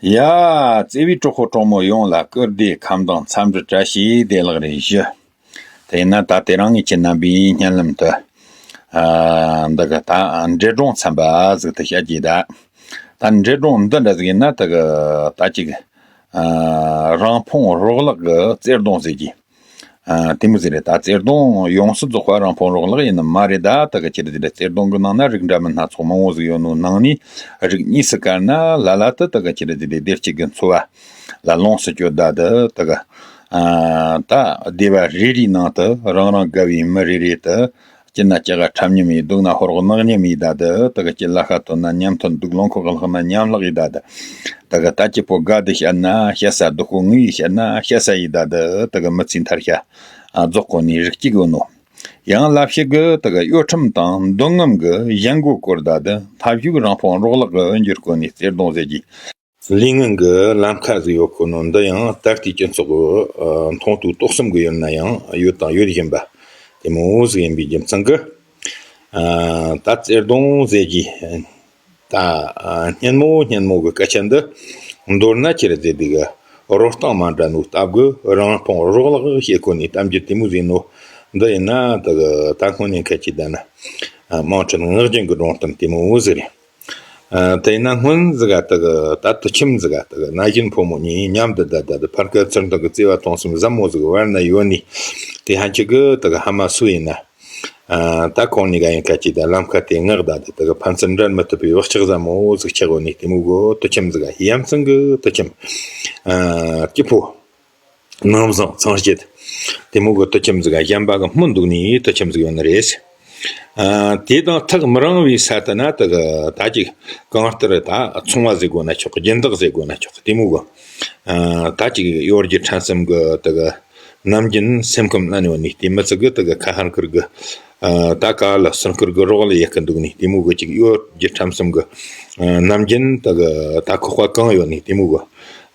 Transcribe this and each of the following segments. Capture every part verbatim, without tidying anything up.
ཡ། བརྩེ་བའི་གྲོགས་པོ་གྲོགས་མོ་ཡོངས་ལ་བཀུར་བསྟི་ཁམས་དང་འཚམས་འདྲི་བཀྲ་ཤིས་བདེ་ལེགས་རེ་ཞུ། དེས་ན་ད་དེ་རིང་ངེད་ཀྱི་རྣམ་པའི་སྙན་ལམ་དུ། ཨ། འདི་གི་ད་འབྲས་སྒྲུང་ཚན་པ་ཟིག་ཏུ་བཤད་རྒྱུ་ད། ད་འབྲས་སྒྲུང་འདི་འདྲ་ཟིག་ཡིན་ན་དེ་གི་ད་ཅིག་ཨ། རང་ཕུང་རོགས་ལག་གི་བརྩེ་གདུང་ཟེར་རྒྱུ། ཨ། དེ་མོ་ཟིག་རེད། ད་བརྩེ་གདུང་ཡོངས་སུ་རྫོགས་པ་རང་ཕུང་རོགས་ལག་ཡིན་ནི་མ་རེད། ད་དེ་གི་ཅི་རེད་ཟེར་ན་བརྩེ་གདུང་གི་ནང་ན་རིགས་འདྲ་མིན་སྣ་ཚོགས་མང་བོ་ཟིག་ཡོད་ནོ། ནང་ནས་རིགས་གཉིས་སུ་བཀར་ན་ལ་ལ་དུ་དེ་གི་ཅི་རེད་ཟེར་ན་བདེ་སྐྱིད་ཀྱི་འཚོ་བ་ལ་ལོངས་སུ་སྤྱོད་ད་དུ་དེ་གི། ཨ། ད་སྡེ་བ་རེ་རེའི་ནང་དུ་རང་རང་དགའ་བའི་མི་རེ་རེ་དུ། སྐྱིད་ན་སྐྱེ་རྒ་ཁྲམ་མཉམ་ཡིན། སྡུག་ན་ཕོ་རོག་ནག་མཉམ་ཡིན་ད་དུ། དེ་གི་སྐྱིད་ལ་ཤ་ཐོན་ན་མཉམ་ཐོན། སྡུག་རླངས་འཁོར་གི་ལྷག་ན་མཉམ་ལྷག་ཡིན་ད་དུ། དེ་གི་ད་སྐྱིད་པོ་དགའ་བདེ་བཤད་ན་བཤད་ས། སྡུག་པོ་ངུ་ཡིས་བཤད་ན་བཤད་ས་ཡིན་ད་དུ། དེ་གི་མི་ཚེའི་མཐར་ཤ་རྫོགས་གོ་ནི་རིགས་གཅིག་ཡོད་ནོ། ཡང་ལབ་ཤེས་གི་དེ་གི་གཡོ་ཁྲམ་དང་འདོད་རྔམ་གི་ཡན་གོ་བསྐོར་ད་དུ། ཐབས་ཞུགས་རང་ཕུང་རོགས་ལག་གི་འགྱུར་གོ་ནི་བརྩེ་གདུང་ཟེར་རྒྱུ། ལས་ངན་གྱི་ལམ་ཁ་ཟིག་ཡོད་ཁོ་ནོ། འདི་ཡང་ད་ལྟའི་སྤྱི་ཚོགས་ཀྱི་ཨ། མཐོང་ཐོས་རྟོགས་གསུམ་གྱི་ཡུལ་ན་ཡང་ཡོད་དང་ཡོད་བཞིན་པ་དེ་མོ་ཟིག་ཡིན་པའི་རྒྱུ་མཚན་གྱིས། ཨ། ད་བརྩེ་གདུང་ཟེར་གྱི་ད་ཨ། སྙན་མོ་སྙན་མོ་གི་སྐད་ཆ་འདི་མདོར་ན་ཅི་རེད་ཟེར་དུས་གི་རོ་སྟོང་མ་འདྲ་ནོ་སྟབས་གི་རང་ཕུང་རོགས་ལག་ཞེས་གོ་ནི་གཏམ་རྒྱུད་དེ་མོ་ཟིག་ནོ། འདི་ཡིན་ན་ད་གི་ད་སྔོན་ནས་ཁ་ཅིག་ད་ན་ཨ། དམངས་ཁྲོད་ངག་རྒྱུན་གྱི་སྒྲུང་གཏམ་དེ་མོ་ཟིག་རེད། ཨ། དེས་ན་སྔོན་ཟིག་ག་དེ་གི་ད་དུ་ཁྱིམ་ཟིག་ག་དེ་གི་ན་གཞོན་ཕོ་མོ་གཉིས་མཉམ་དུ་བསྡད་བསྡད་དེ་ཕར་ཁ་ཚུར་འདུག་གི་བརྩེ་བ་གཏོང་སེམས་ཟབ་མོ་ཟིག་བར་ན་ཡོད་ནི། དེ་ཧན་ཆི་གི་དེ་གི་ཧ་མ་སུ་ཡིན་ན། ཨ། ད་ཁོང་གཉིས་ཀ་ཡིན་ཁ་ཅིག་ད་ལམ་ཁ་དེ་མངགས་བསྡད་དེ་དེ་གི་ཕན་ཚུན་འབྲལ་མི་ཐུབ་པའི་བག་ཆགས་ཟབ་མོ་ཟིག་ཆགས་ཡོད་ནི། དེ་མོ་གི་དུ་ཁྱིམ་ཟིག་ག་ཡ་མཚན་གི་དུ་ཁྱིམ། ཨ། སྐྱིད་པོ། ནང་བཟང་ཚང་སྐྱིད། དེ་མོ་གི་དུ་ཁྱིམ་ཟིག་ག་གཞན་པ་གི་སྨོན་འདུག་ནི་དུ་ཁྱིམ་ཟིག་ཡོད་ནི་རེད། ཨ། དེ་དང་ཐག་མི་རིང་བའི་ས་དེ་ན་དེ་གི་ད་ཅིག་གང་ལྟར་ད་ཚོང་བ་ཟེར་དགོས་ན་ཆོག་གི། སྦྱིན་བདག་ཟེར་དགོས་ན་ཆོག་གི། དེ་མོ་གི། ཨ། ད་ཅིག་གཡོ་སྒྱུ་ཁྲམ་གསུམ་གི་དེ་གི་ནམ་རྒྱུན་སེམས་ཁམས་ལ་ནི་ཡོད་ནི། དེ་མི་ཚིག་གི་དེ་གི་ཁ་ཧར་ཁུར་གི། ཨ། ད་ཀ་ལ་སུན་ཁུར་གི་རོགས་ལ་ཡེ་གི་འདུག་ནི། དེ་མོ་གི་ཅིག་གཡོ་སྒྱུ་ཁྲམ་གསུམ་གི། ཨ། ནམ་རྒྱུན་དེ་གི་ད་ཁོག་པ་གང་ཡོད་ནི་དེ་མོ་གི་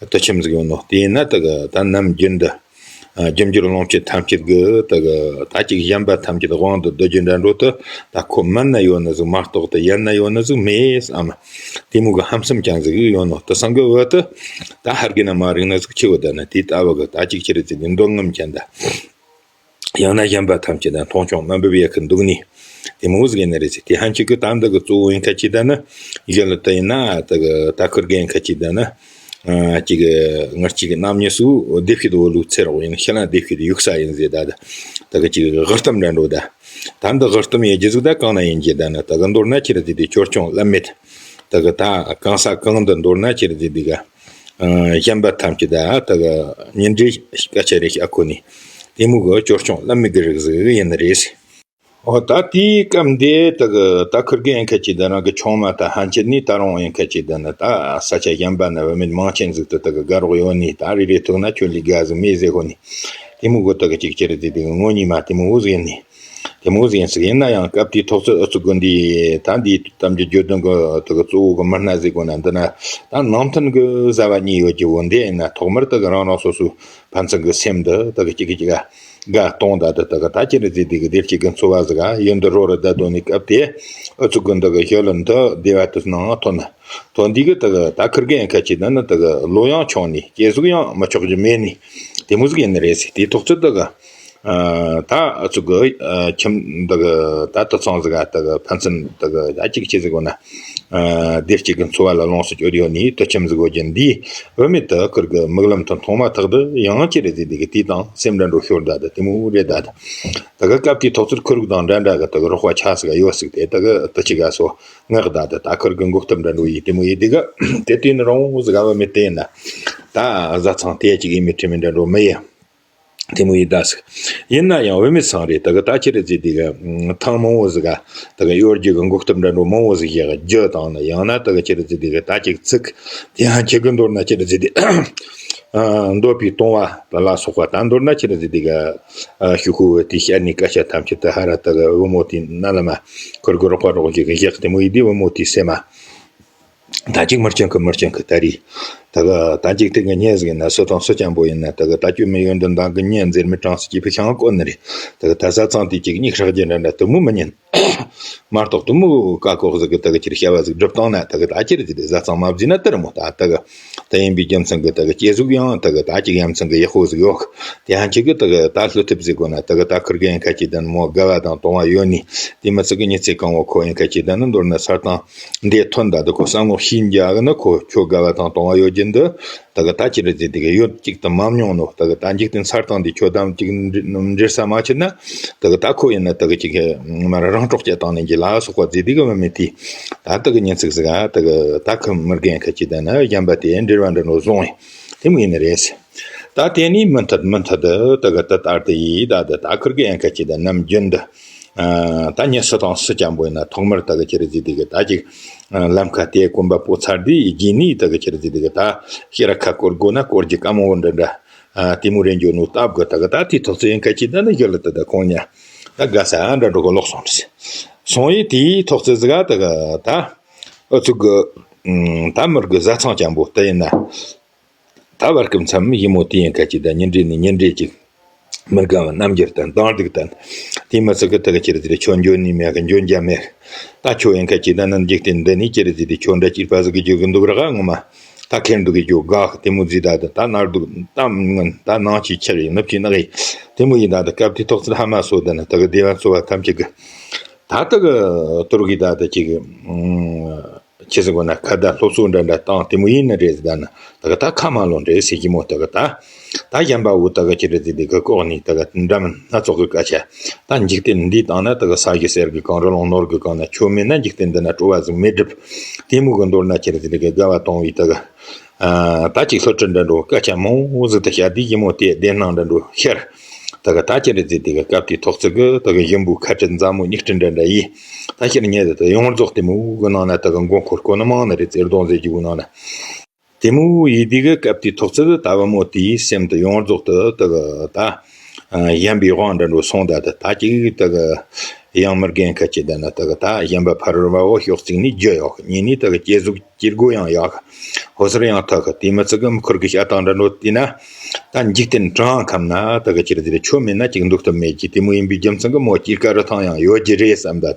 དུ་ཁྱིམ་ཟིག་ཡོད་ནོ། དེ་ཡིན་ན་དེ་གི་ད་ནམ་རྒྱུན་དུ། ཨ། རྒྱུ་འབྱོར་ལོངས་སྤྱོད་ཐམས་ཅད་གི་དེ་གི་ད་ཅིག་གཞན་པ་ཐམས་ཅད་དབང་དུ་བསྡུ་རྒྱུ་འདྲ་འགྲོ་དུ། ད་ཁོ་མིན་ན་ཡོད་ནི་ཟིག་མ་གཏོགས་དུ་ཡན་ན་ཡོད་ནི་ཟིག་མེད་བསམ། དེ་མོ་གི་ཧམ་སེམས་ཅན་ཟིག་ཡོད་ནོ། དེ་སང་གི་བོད་དུ་ད་ཧར་གི་ན་མ་རིག་ནི་ཟིག་ཆེ་བོ་ད་ན། དེ་ལྟ་བུ་གི་ད་ཅིག་ཅི་རེད་ཟེར་དུས་འདོད་རྔམ་ཅན་ད། ཡང་ན་གཞན་པ་ཐམས་ཅད་དང་མཐོང་ཆུང་དམའ་འབེབས་ཡེ་གི་འདུག་ནི། དེ་མོ་ཟིག་ཡིན་ནི་རེད་ཟེར། དེ་ཧན་ཆི་གི་ད་འདི་གི་གཙོ་བོ་ཡིན་ཁ་ཅིག་ད་ན། གཞན་ལ་ད་ཡིན་ན་ད་གི་ད་ཁུར་གི་ཡིན་ཁ་ཅིག་ད་ན། ཨ། ཅིག་གི་ངར་ཅིག་གི་རྣམ་གཉིས་སུ་བདེ་སྐྱིད་འོ་ལུ་ཚེ་རོགས་ཡིན། ཤི་ལ་བདེ་སྐྱིད་ཡུག་ས་ཡིན་ཟེར། ད་ད་ད་གི་ཅིག་གི་དབུ་གཏམ་འདྲ་འགྲོ་ད། ད་འདི་དབུ་གཏམ་ཡེ་རྒྱུ་ཟིག་ད་གང་ན་ཡིན་གྱི་ད་ན། ད་གི་མདོར་ན་ཅི་རེད་ཟེར་དུས་ཅོལ་ཆུང་བླ་མེད། ད་གི་ད་གང་ས་གང་འདི་མདོར་ན་ཅི་རེད་ཟེར་དུས་ག་ཨ། གཞན་པ་ཐམས་ཅད་ད་ད་གི་ཉིན་རེ་སྐད་ཆ་རེ་བཤད་གོ་ནི། དེ་མོ་གི་ཅོལ་ཆུང་བླ་མེད་གི་རིགས་ཟིག་ཡིན་ནི་རེད། འོ། ད་དེའི་སྐབས་འདི་ད་གི་ད་ཁུར་གི་ཡིན་ཁ་ཅིག་ད་རང་གི་ཆུང་མ་ད་ཧན་ཆི་ནི་ད་རུང་ཡིན་ཁ་ཅིག་ད་ན། ད་ས་ཆ་གཞན་པ་ན་བུད་མེད་མང་ཆེན་ཟིག་ཏུ་ད་གི་དགའ་རོགས་ཡོད་ནི། ད་རེ་རེ་ཐུག་ན་ཁྱོད་ལས་དགའ་ཟིག་མེད་ཟེར་གོ་ནི། དེ་མོ་གི་ད་གི་ཅིག་ཅི་རེད་ཟེར་དུས་ངོ་གཉིས་མ་དེ་མོ་ཟིག་ཡིན་ནི། དེ་མོ་ཟིག་ཡིན་ཟིག་ཡིན་ན་ཡང་སྐབས་དེའི་ཐོག་ཚད་ཨུ་ཚུགས་དགོན་འདི་ད་འདིའི་གཏམ་རྒྱུད་བརྗོད་དོན་གི་དེ་གི་གཙོ་བོ་གི་མི་སྣ་ཟིག་དགོས་ན། འདི་ན་ད་ནང་བསྟན་གི་བཟའ་བ་གཉིས་ཡོད་ཀྱི་བོ། འདི་ཡིན་ན་ཐོག་མར་དེ་གི་རང་རང་སོ་སོའི་ཕན་ཚུན་གི་སེམས་འདི་དེ་གི་གཅིག་གིས་གཅིག་ག་དགའ་གཏོང་ད། དེ་དེ་གི་ད་ཅི་རེད་ཟེར་དུས་གི་བདེ་སྐྱིད་གི་འཚོ་བ་ཟིག་ག་ཡུན་དུ་རོལ་རུ་བསྡད་དོ་ནི། སྐབས་དེ་ཨུ་ཚུགས་དགོན་འདི་གི་ཞི་ལུ་འདི་སྡེ་བ་དེ་ནང་ཐོན་ན། ཐོན་དུས་གི་དེ་གི་ད་ཁུར་གི་ཡིན་ཁ་ཅིག་ད་ན་དེ་གི་ལོ་ཡང་ཆུང་ནི། སྐྱེ་གཟུགས་ཡང་མི་ཆོག་རྒྱུ་མེད་ནི། དེ་མོ་ཟིག་ཡིན་ནི་རེད་ཟེར། དེའི་ཐོག་ཚད་དེ་གི་ཨ། ད་ཨུ་ཚུགས་གི་ཨ་ཁྱིམ་འདི་གི་ད་དུད་ཚང་ཟིག་ག་དེ་གི་ཕན་ཚུན་དེ་གི་ད་ཅིག་ཅི་ཟིག་གོ་ན། ཨ། བདེ་སྐྱིད་གི་འཚོ་བ་ལ་ལོངས་སུ་སྤྱོད་ཡོད་ནི་དུད་ཁྱིམ་ཟིག་གོ་གྱིན་འདི་བུད་མེད་དེ་ཁུར་གི་མིག་ལམ་དུ་མཐོང་མ་ཐག་ཏུ་ཡང་ཅི་རེད་ཟེར་དུས་གི་དེ་དང་སེམས་འདྲ་འགྲོ་ཤོར་ད། དེ་དེ་མོ་རེད་ད། དེ་གི་སྐབས་དེའི་ཐོག་ཚད་ཁུར་གི་དང་འདྲ་འདྲ་གི་དེ་གི་རོགས་པ་ཆ་ཟིག་ག་ཡོད་ཟིག་སྟེ། དེ་གི་དུ་ཅི་ག་སོ་ངག་ད་དེ་ད་ཁུར་གི་འགོག་ཐབས་འདྲ་འགྲོ་ཡི་དེ་མོ་ཡི་དེ་གི་དེ་དུས་ནི་རང་བོ་ཟིག་ག་བུད་མེད་དེ་ཡིན་ན་ད་བཟའ་ཚང་དེ་ཅིག་ཡིན་མི་ཁྲིམས་མི་འདྲ་འགྲོ་མི་ཡི། དེ་མོ་ཡི་ད་ཟིག་ཡིན་ན་ཡང་བུད་མེད་ཚང་རེད། དེ་གི་ད་ཅི་རེད་ཟེར་དུས་གི་ཐེངས་མང་བོ་ཟིག་ག་དེ་གི་གཡོ་སྒྱུ་གི་འགོག་ཐབས་འདྲ་འགྲོ་མང་བོ་ཟིག་ཡག་རྒྱུ་དང་ནི། ཡང་ན་དེ་གི་ཅི་རེད་ཟེར་དུས་གི་ད་ཅིག་ཚིག་དེ་ཡང་ཁྱེད་གི་མདོར་ན་ཅི་རེད་ཟེར་དུས་ཨ། འདོད་པའི་གཏོང་བ་ལ་སོགས་པ། ད་མདོར་ན་ཅི་རེད་ཟེར་དུས་གི་ཨ། ཤུ་ཁུ་བོ་དེ་བཤད་ནི་སྐད་ཆ་ཐམས་ཅད་དེ་ཧ་ར་དེ་གི་བུ་མོ་དེ་ན་ལ་མ་ཁུར་གི་རོགས་པ་རོགས་ཞིག་གི་བཞག་དེ་མོ་ཡི་དེ་བུ་མོ་དེ་སེམས་མ། ད་ཅིག་མི་སྐྱོན་གི་མི་སྐྱོན་གི་ད་རེད། ད་གི་ད་ཅིག་དེ་གི་ཉེ་ཟིག་ཡིན་ན་སུ་དང་སུ་ཅན་པོ་ཡིན་ན་ད་གི་ད་སྐྱོན་མི་ཡོན་འདི་འདང་གི་ཉེ་འཛེར་མི་གྲངས་སུ་སྐྱེས་པའི་ཤང་བཀོད་ནི་རེད། ད་གི་ད་ས་ཚང་དེ་ཅིག་སྙིགས་ཧྲག་རྒྱུ་འདྲ་འདྲ་དུ་མོ་མི་ཉན། མ་གཏོགས་དུ་མོ་ཀ་ཀོག་ཟིག་གི་ད་གི་ཁྱེར་བྱ་བ་ཟིག་སྒྲུབ་བཏང་ན་ད་གི་ད་ཁྱེར་ཟིག་དེ་བཟའ་ཚང་མ་བཟིས་ན་དེར་མོ་ད་ད་གི་ད་ཡིན་པའི་རྒྱུ་མཚན་གི་ད་གི་སྐྱེ་གཟུགས་ཡང་ད་གི་ད་ཅིག་ཡ་མཚན་གི་ཡག་པོ་ཟིག་ཡོད། དེ་ཧན་ཆི་གི་ད་གི་ད་ལྷུ་ཐུབ་ཟིག་གོ་ན་ད་གི་ད་ཁུར་གི་ཡན་ཁ་ཅིག་ད་ནི་མོ་དགའ་བ་དང་དུང་བ་ཡོད་ནི། དེ་མི་ཚིག་གི་ཉི་ཚེ་གང་བོ་ཁོ་ཡན་ཁ་ཅིག་ད་ནི་མདོར་ན་སར་དང་འདི་ཐོན་ད་ད་ཁོ་བསམ་ངོ་ཤིན་རྒྱ་གི་ནི་ཁོ་ཁྱོད་དགའ་བ་དང་དུང་བ་ཡོད་རྒྱུ་འདི། ད་གི་ད་ཅི་རེད་ཟེར་དེ་གི་ཡོད་ཅིག་ཏུ་མ་མྱོང་ནོ། ད་གི་ད་འཇིག་རྟེན་ཚར་དང་འདི་ཁྱོད་དམ་ཅིག་འབྲེལ་ས་མ་ཆེ་ན། ད་གི་ད་ཁོ་ཡིན་ན་ད་གི་ཅིག་མ་ར་རང་གྲོགས་བྱེད་བཏང་ནས་ཀྱི་ལ་སོགས་པ་ཟེར་དེ་གི་བ་མེད་དེ། ད་ད་གི་ཉིན་ཚིག་ཟིག་ཨ་ད་གི་ད་ཁི་མི་རྒན་ཁ་ཅིག་ད་ན་གཞན་པ་དེ་འབྲེལ་བ་འདྲ་ནོ་བཟུང་ཡིན། དེ་མོ་ཡིན་ནི་རེད། ད་དེ་ནི་མུ་མཐུད་མུ་མཐུད་ད་གི་ད་ལྟར་དུ་ཡིས་ད་ད་ད་ཁུར་གི་ཡན་ཁ་ཅིག་ད་ནམ་རྒྱུན་དུ། ད་ཉི་སུ་དང་སུ་ཅན་པོ་ཡིན་ན་ཐོག་མར་ད་གི་ཅི་རེད་ཟེར་དེ་གི་ད་ཅིག་ལམ་ཁ་དེ་གོམ་པ་སྤོ་ཚར་དུས་རྗེས་ནས་ད་གི་ཅི་རེད་ཟེར་དེ་གི་ད་ཤེས་ར་ཁ་སྐོར་དགོས་ན་སྐོར་རྒྱུ་དཀའ་མོ་འདྲ་འདྲ། དེ་མོ་རེད་འགྱོ་ནོ་སྟབས་གི་ད་གི་ད་དེ་ཐོག་ཚེ་ཡིན་ཁ་ཅིག་ད་ནི་ཡོད་ལ་ད་ད་ཁོང་ཉ་ད་དགའ་ས་འདྲ་འགྲོ་གི་ལོག་སོང་རེད། སོང་ཡིས་དེའི་ཐོག་ཚེ་ཟིག་ག་ད་གི་ད་ཨུ་ཚུགས་གི་ད་མི་རྒི་བཟའ་ཚང་ཅན་པོ་ད་ཡིན་ན། ད་བར་སྐབས་མཚམས་ཡིན་མོ་དེ་ཡིན་ཁ་ཅིག་ད་ཉིན་རེ་ནས་ཉིན་རེ་ཅིག་མི་དགའ་བ་རྣམ་འགྱུར་དང་སྡང་སྡུག་དང་། དེ་མི་ཚོ་གི་ད་གི་ཅི་རེད་ཟེར་ཁྱོད་འཇོན་ནི་མེད་གི་འཇོན་རྒྱ་མེད། ད་ཁྱོད་ཡིན་ཁ་ཅིག་ད་ནི་འཇིག་རྟེན་འདི་ནས་ཅི་རེད་ཟེར་དེ་ཁྱོད་འདྲ་སྐྱིད་པ་ཟིག་གི་རྒྱུ་གི་འདུག་ར་ག་ངོ་མ། ད་ཁེར་འདུག་གི་རྒྱུ་དགའ་གི་དེ་མོ་ཟིག་ད་ད་ད་ནར་འདུག་ད་ངན་ད་ནང་ཆི་ཆེར་ཡིན་ནུབ་ཆི་ནག་ཡིན། དེ་མོ་ཡིན་ད་ད་སྐབས་དེ་ཐོག་ཚད་ཧ་མ་སོ་ད་ན་ད་གི་སྡེ་བ་ཚོ་བ་ཐམས་ཅད་གི་ད་ད་གི་དུར་གི་ད་ད་ཅིག་གི་ཁྱེད་ཟེར་གོ་ན་ཁ་བརྡ་སློབ་གསོ་འདྲ་འདྲ་བཏང་དེ་མོ་ཡིན་ནི་རེད་ཟེར་ད་ན། ད་གི་ད་ཁ་མ་ལོན་རེད་ཟེར་གི་མོ་ད་གི་ད། ད་གཞན་པ་བོ་ད་གི་ཅི་རེད་ཟེར་དེ་གི་ལྐོག་ནས་ད་གི་འདྲ་མིན་སྣ་ཚོགས་གི་སྐད་ཆ། ད་འཇིག་རྟེན་འདི་དང་ན་ད་གི་ས་གཞི་གསེར་གི་གང་རི་ལུང་ནོར་གི་གང་ན་ཆོ་མེད་ན་འཇིག་རྟེན་འདི་ན་སྤྲོ་བ་ཟིག་མེད་སྒྲིབ། དེ་མོ་གི་མདོར་ན་ཅི་རེད་ཟེར་དེ་གི་དགའ་བ་གཏོང་བའི་ད་གི་ད་ཅིག་སློབ་ཁྲིད་འདྲ་འགྲོ་སྐད་ཆ་མང་བོ་ཟིག་ད་བཤད་དེ་གི་མོ་དེ་བདེན་སྣང་འདྲ་འགྲོ་ཤར། ད་གི་ད་ཅི་རེད་ཟེར་དེ་གི་སྐབས་དེ་ཐོག་ཚད་གི་ད་གི་ཡིན་པོ་ཁ་ཁྲིད་མཛའ་མོ་སྙིགས་ཁྲིད་འདྲ་འདྲ་ཡིས། ད་ཤར་ཉེ་དུ་ད་ཡོངས་རྫོགས་དེ་མོ་གི་ནང་ན་ད་གི་མགོ་འཁོར་གོ་ནི་མང་ནི་རེད། རྩེར་གདོང་ཟེར་གྱི་བོ་ནང་ན། དེ་མོ་ཡིས་དེ་གི་སྐབས་དེ་ཐོག་ཚད་ད་བུ་མོ་དེའི་སེམས་དུ་ཡོངས་རྫོགས་དུ་ད་གི་ད་གཞན་པའི་དབང་འདྲ་འགྲོ་སོང་ད་ད་ད་ཅིག་ད་གི་ཡང་མི་རྒན་ཁ་ཅིག་ད་ན་ད་གི་ད་གཞན་པ་ཕ་རོལ་བ་བོ་ཤོག་ཅིག་ནས་རྒྱུ་ཡོག་གཉིས་ནས་ད་གི་སྐྱེ་གཟུགས་སྐྱེ་སྒོ་ཡང་ཡག་ཧོ་སར་ཡང་ཐག་གི་དེ་མི་ཚིག་གི་མི་ཁུར་གི་བྱ་སྟངས་འདྲ་འགྲོ་དེ་ན། ད་འཇིག་རྟེན་གྲང་ཁམས་ན་ད་གི་ཅི་རེད་ཟེར་ཆོ་མེད་ན་ཅིག་འདུག་ཐུབ་མེད་ཀྱི་དེ་མོ་ཡིན་པའི་རྒྱུ་མཚན་གི་མོ་སྐྱེས་ཀ་རི་ཐང་ཡང་ཡོད་ཀྱི་རེད་བསམ་ད།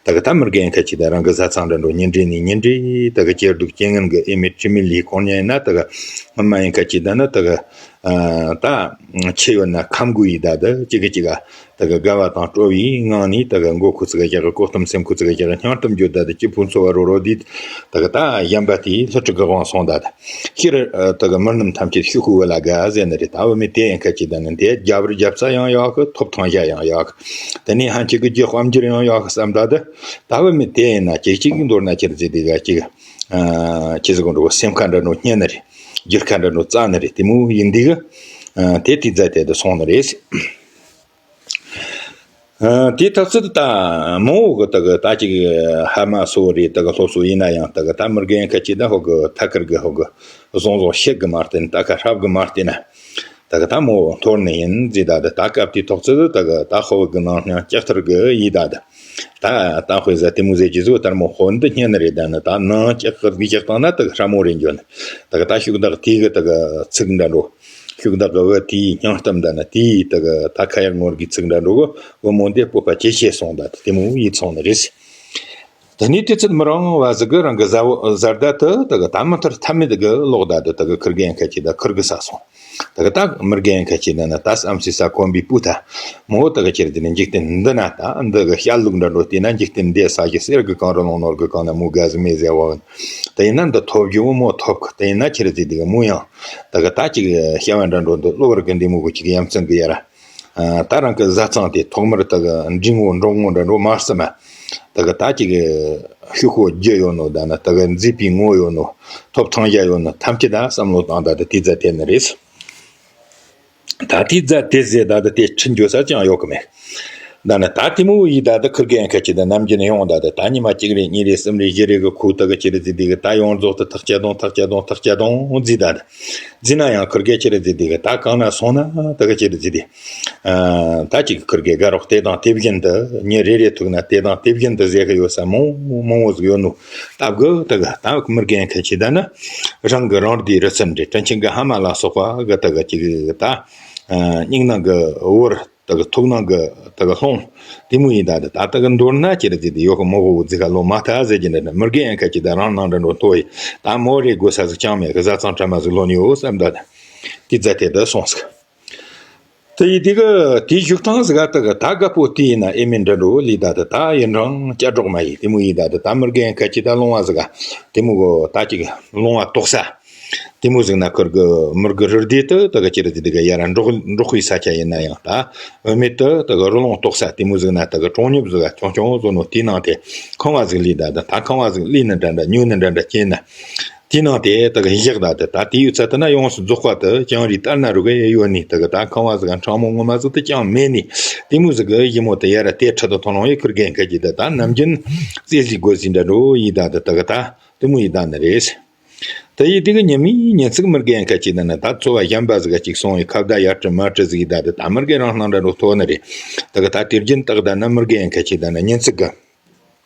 ད་གི་ད་མི་རྒན་ཁ་ཅིག་ད་རང་གི་བཟའ་ཚང་འདྲ་འགྲོ་ཉིན་རེ་ནས་ཉིན་རེ་ད་གི་སྐྱེ་སྡུག་རྐྱེན་ངན་གི་ཨེ་མེད་དྲི་མེད་ལས་ཁོང་ཉན་ན་ད་གི་སྔོན་མ་ཡིན་ཁ་ཅིག་ད་ན་ད་གི་ད་ཆེ་ཡོད་ན་ཁམ་གུ་ཡི་ད་ད་ཅིག་གི་ཅིག་ག་ད་གི་དགའ་བ་དང་སྤྲོ་བའི་ངང་ནས་ད་གི་མགོ་ཁུ་ཚིག་གི་རྒྱག་གི་ལྐོག་གཏམ་སེམས་ཁུ་ཚིག་གི་རྒྱག་གི་སྙིང་གཏམ་བརྗོད་ད་ད་སྐྱིད་པོ་འཚོ་བ་རོ་རོ་དེ་ད་གི་ད་གཞན་པ་དེའི་སླུ་བྲིད་གི་དབང་སོང་ད་ད། ཤེར་ད་གི་མི་རྣམས་ཐམས་ཅད་ཤུགས་ཤུགས་བུ་ལ་དགའ་ཟེར་ནི་རེད། ད་བུ་མི་དེ་ཡང་ཁ་ཅིག་ད་ནི་དེ་རྒྱབ་རི་རྒྱབ་ས་ཡང་ཡག་གི་ཐོབ་ཐང་བཞག་ཡང་ཡག་གི་དེ་ནས་ཧན་ཆི་གི་རྒྱུ་དཔལ་འབྱོར་ཡང་ཡག་གི་བསམ་ད་དེ། ད་བུ་མི་དེ་ཡིན་ན་ཅིག་ཅིག་མདོར་ན་ཅི་རེད་ཟེར་དེ་ག་ཅིག་ཅི་ཟེར་གོ་འགྲོ་སེམས་ཁ་འདྲ་ནོ་སྙན་ནི་རེད། རྒྱུད་ཁ་འདྲ་ནོ་རྩ་ནི་རེད། དེ་མོ་ཡིན་དེ་གི་དེ་དེ་ཛ་དེ་དུ་སོང་ནི་རེད། ཨ། དེ་ཐག་ཚད་ད་མང་བོ་གི་ད་གི་ད་ཅིག་ཧ་མ་སོ་རེད། ད་གི་སློབ་གསོ་ཡིན་ན་ཡང་ད་གི་ད་མི་རྒན་ཁ་ཅིག་ད་ཧོ་གི་ཐ་ཁར་གི་ཧོ་གི་བཟང་བཟང་ཤེས་གི་མ་བརྟེན་ད་ཁ་ཧྲབ་གི་མ་བརྟེན་ན་ད་གི་ད་མོ་འཐོར་ནི་ཡིན་ཟེར། ད་ད་ད་སྐབས་དེ་ཐོག་ཚད་ད་གི་ད་ཧོ་གི་ནང་སྙིང་ལྕགས་ཐར་གི་ཡིན་ད་ད་ད་ད་དཔེ་ཟ་དེ་མོ་ཟེར་གྱི་ཟོ་ལྟར་མོ་ཧོ་འདི་སྙན་ནི་རེད། ད་ནི་ད་ནང་ལྕགས་གི་ལྕགས་བཏང་ན་ད་གི་ཧྲ་མོ་རེད་འགྱོ་ནི། ད་གི་ད་ཤུགས་དག་དེ་གི་ད་གི་ཚིག་འདྲ་འགྲོ། ཤུགས་དག་གི་བུ་དེའི་སྙིང་གཏམ་འདྲ་ན་དེའི་ད་གི་ད་ཁ་ཡག་ངོར་གི་ཚིག་འདྲ་འགྲོ་གི་བུ་མོ་འདི་སྤོབས་པ་ཇེ་ཆེ་སོང་ད་དེ་མོ་ཡིད་ཚོང་ནི་རེད། ད་ནི་དུས་ཚོད་མི་རིང་བ་ཟིག་གི་རང་གི་བཟའ་བོ་བཟའ་ཟླ་དུ་ད་གི་ད་མི་ཐར་ཐ་མེད་གི་ལོག་ད་དུ་ད་གི་ཁུར་རྒན་ཁ་ཅིག་ད་ཁུར་གི་ས་སོང་། ད་གི་ད་མི་རྒན་ཁ་ཅིག་ད་ན་ད་བསམ་སྲིད་ས་གོམ་པའི་སྤུ་ད་མོ་ད་གི་ཁྱེར་དེ་ནི་འཇིག་རྟེན་འདི་ན་ད་འདི་གི་བཤད་ལུགས་འདྲ་འགྲོ་དེ་ན་འཇིག་རྟེན་འདི་ས་གཞི་གསེར་གི་གང་རུ་ལོང་ནོར་གི་གང་ན་མོ་དགའ་ཟིག་མེད་ཟེར་བ། ད་ཡིན་ན་འདི་ཐོབ་རྒྱུ་བོ་མོ་ཐོབ་གི་ད་ཡིན་ན་ཁྱེར་དེ་དེ་གི་མོ་ཡང་། ད་གི་ད་ཅིག་བཤད་པ་འདྲ་འགྲོ་འདི་གློ་བུར་གི་འདི་མོ་གི་ཅིག་ཡ་མཚན་གི་ཡ་ར། ད་རང་གི་བཟའ་ཚང་དེ་ཐོག་མར་ད་གི་འབྲི་ངོ་འགྲོ་ངོ་འདྲ་འགྲོ་མ་བསམ་མ། ད་གི་ད་ཅིག་ཤུགས་ཤོག་རྒྱུ་ཡོད་ནོ་ད་ན་ད་གི་མཛེས་པའི་ངོ་ཡོད་ནོ་ཐོབ་ཐང་བཞག་ཡོད་ནོ་ཐམས་ཅད་ད་བསམ་བློ་བཏང་ད་དེ་དེ་ཛ་དེ་ནི་རེད། ད་དེ་ཛ་དེ་ཟེར་ད་དེ་ཁྲིད་འགྱོ་ས་ཅང་ཡོད་གི་མེད། ད་ནི་ད་དེ་མོ་ཡིས་ད་ད་ཁུར་གེ་ཡང་ཁ་ཅིག་ད་ནམ་རྒྱུན་ཡོང་ད་ད་ད་ཉི་མ་གཅིག་རེ་གཉིས་རེ་གསུམ་རེ་བཞི་རེ་གི་ཁུག་ད་གི་ཅི་རེད་ཟེར་དེ་གི་ད་ཡོངས་རྫོགས་ད་ཐག་བཅད་དང་ཐག་བཅད་དང་ཐག་བཅད་དང་ཟེར་ད་ད་ཟེར་ན་ཡང་ཁུར་གེ་ཅི་རེད་ཟེར་དེ་གི་ད་གང་ན་སོང་ན་ད་གི་ཅི་རེད་ཟེར་དེ། ད་ཅིག་ཁུར་གེ་དགའ་རོགས་དེ་དང་དེ་བཞིན་དུ་ཉིན་རེ་རེ་ཐུག་ན་དེ་དང་དེ་བཞིན་དུ་ཟེར་གི་ཡོད་ས་མང་མང་བོ་ཟིག་ཡོད་ནོ། སྟབས་གི་ད་གི་ད་མུར་གེ་ཡང་ཁ་ཅིག་ད་ནི་རང་གི་རང་སྡེའི་རི་སུམ་རེ་དྲིན་ཆེན་གི་ཧ་མ་ལ་སོགས་པ་གི་ད་གི་ཅིག་ད་སྙིང་ནང་གི་བོར། དེ་གི་ཐུགས་ནང་གི་དེ་གི་ལྷུང་། དེ་མོ་ཡིན་ད་དེ་ད་དེ་གི་མདོར་ན་ཅི་རེད་ཟེར་དེ་ཡོད་གི་མོ་གོ་ཟིག་ག་ལོ་མ་ཐ་ཟེར་གྱི་འདྲ་ན་མུར་གེ་ཡང་ཁ་ཅིག་ད་རང་ནང་འདྲ་འགྲོ་ཐོ་ཡི་ད་མོ་རེ་དགོས་ས་ཟིག་ཅང་མེད་གི་བཟའ་ཚང་གྲ་མ་ཟིག་ལོན་ཡོད་བསམ་ད་དེ་དེ་རྫ་དེ་དེ་སོང་ཟིག་དེ་ཡི་དེ་གི་དེའི་བཞུགས་ཐང་ཟིག་ག་དེ་གི་ད་དགའ་པོ་དེ་ཡིན་ན་ཨེ་མིན་འདྲ་འགྲོ་ལི་ད་དེ་ད་ཡིན་རང་སྐྱ་སྒྲོག་མ་ཡི་དེ་མོ་ཡིན་ད་དེ་ད་མུར་གེ་ཡང་ཁ་ཅིག་ད་ལོང་བ་ཟིག་ག་དེ་མོ་གོ་ད་ཅིག་ལོང་བ་དོག་ས། དེ་མོ་ཟིག་ན་ཁུར་གི་མུར་གི་རི་སྡེ་དུ་དེ་གི་ཅི་རེད་ཟེར་དེ་གི་ཡ་ར་འབྲོག་འབྲོག་པའི་ས་ཆ་ཡིན་ན་ཡང་ད་བུད་མེད་དུ་དེ་གི་རི་ལུང་དོག་ས་དེ་མོ་ཟིག་ན་དེ་གི་གྲོང་ཉུབ་ཟིག་ག་ཆུང་ཆུང་བཟོ་ནོ་དེའི་ནང་དེ་ཁང་བ་ཟིག་ལས་ད་དེ་ད་ཁང་བ་ཟིག་ལས་ནི་འདྲ་འདྲ་ཉོས་ནི་འདྲ་འདྲ་སྐྱེས་ན་དེའི་ནང་དེ་དེ་གི་བཞག་ད་དེ་ད་དེ་ཡོད་ཚད་དེ་ན་ཡོངས་སུ་རྫོགས་པ་དེ་ཅང་རི་ལྟར་ན་རུ་གི་ཡོད་ནི་དེ་གི་ད་ཁང་བ་ཟིག་ག་འཕྲང་མོ་ངོ་མ་ཟིག་དེ་ཅང་མེད་ནི་དེ་མོ་ཟིག་གི་ཡི་མོ་དེ་ཡ་ར་དེ་ཁྲི་དུ་ཐོན་ལོང་ཡི་ཁུར་གེ་ཡང་ཁ་ཅིག་དེ་ད་ནམ་རྒྱུན་རྩེ་ཟིག་དགོས་ཟིན་འདྲ་འགྲོ་ཡི་ད་དེ་དེ་གི་ད་དེ་མོ་ཡི་ད་ནི་རེད། དེ་ཡི་དེ་གི་ཉི་མའི་ཉིན་ཚིག་མུར་གེ་ཡང་ཁ་ཅིག་ད་ནི་ད་འཚོ་བ་གཞན་པ་ཟིག་ག་ཅིག་སོང་བའི་ཁ་བརྡ་ཡར་དྲི་མར་དྲི་ཟིག་ཡི་ད་དེ་ད་མུར་གེ་རང་སྣང་འདྲ་འགྲོ་ཐོ་ནི་རེད། དེ་གི་ད་དེ་རྒྱུན་དག་ད་ནི་མུར་གེ་ཡང་ཁ་ཅིག་ད་ནི་ཉིན་ཚིག་གི་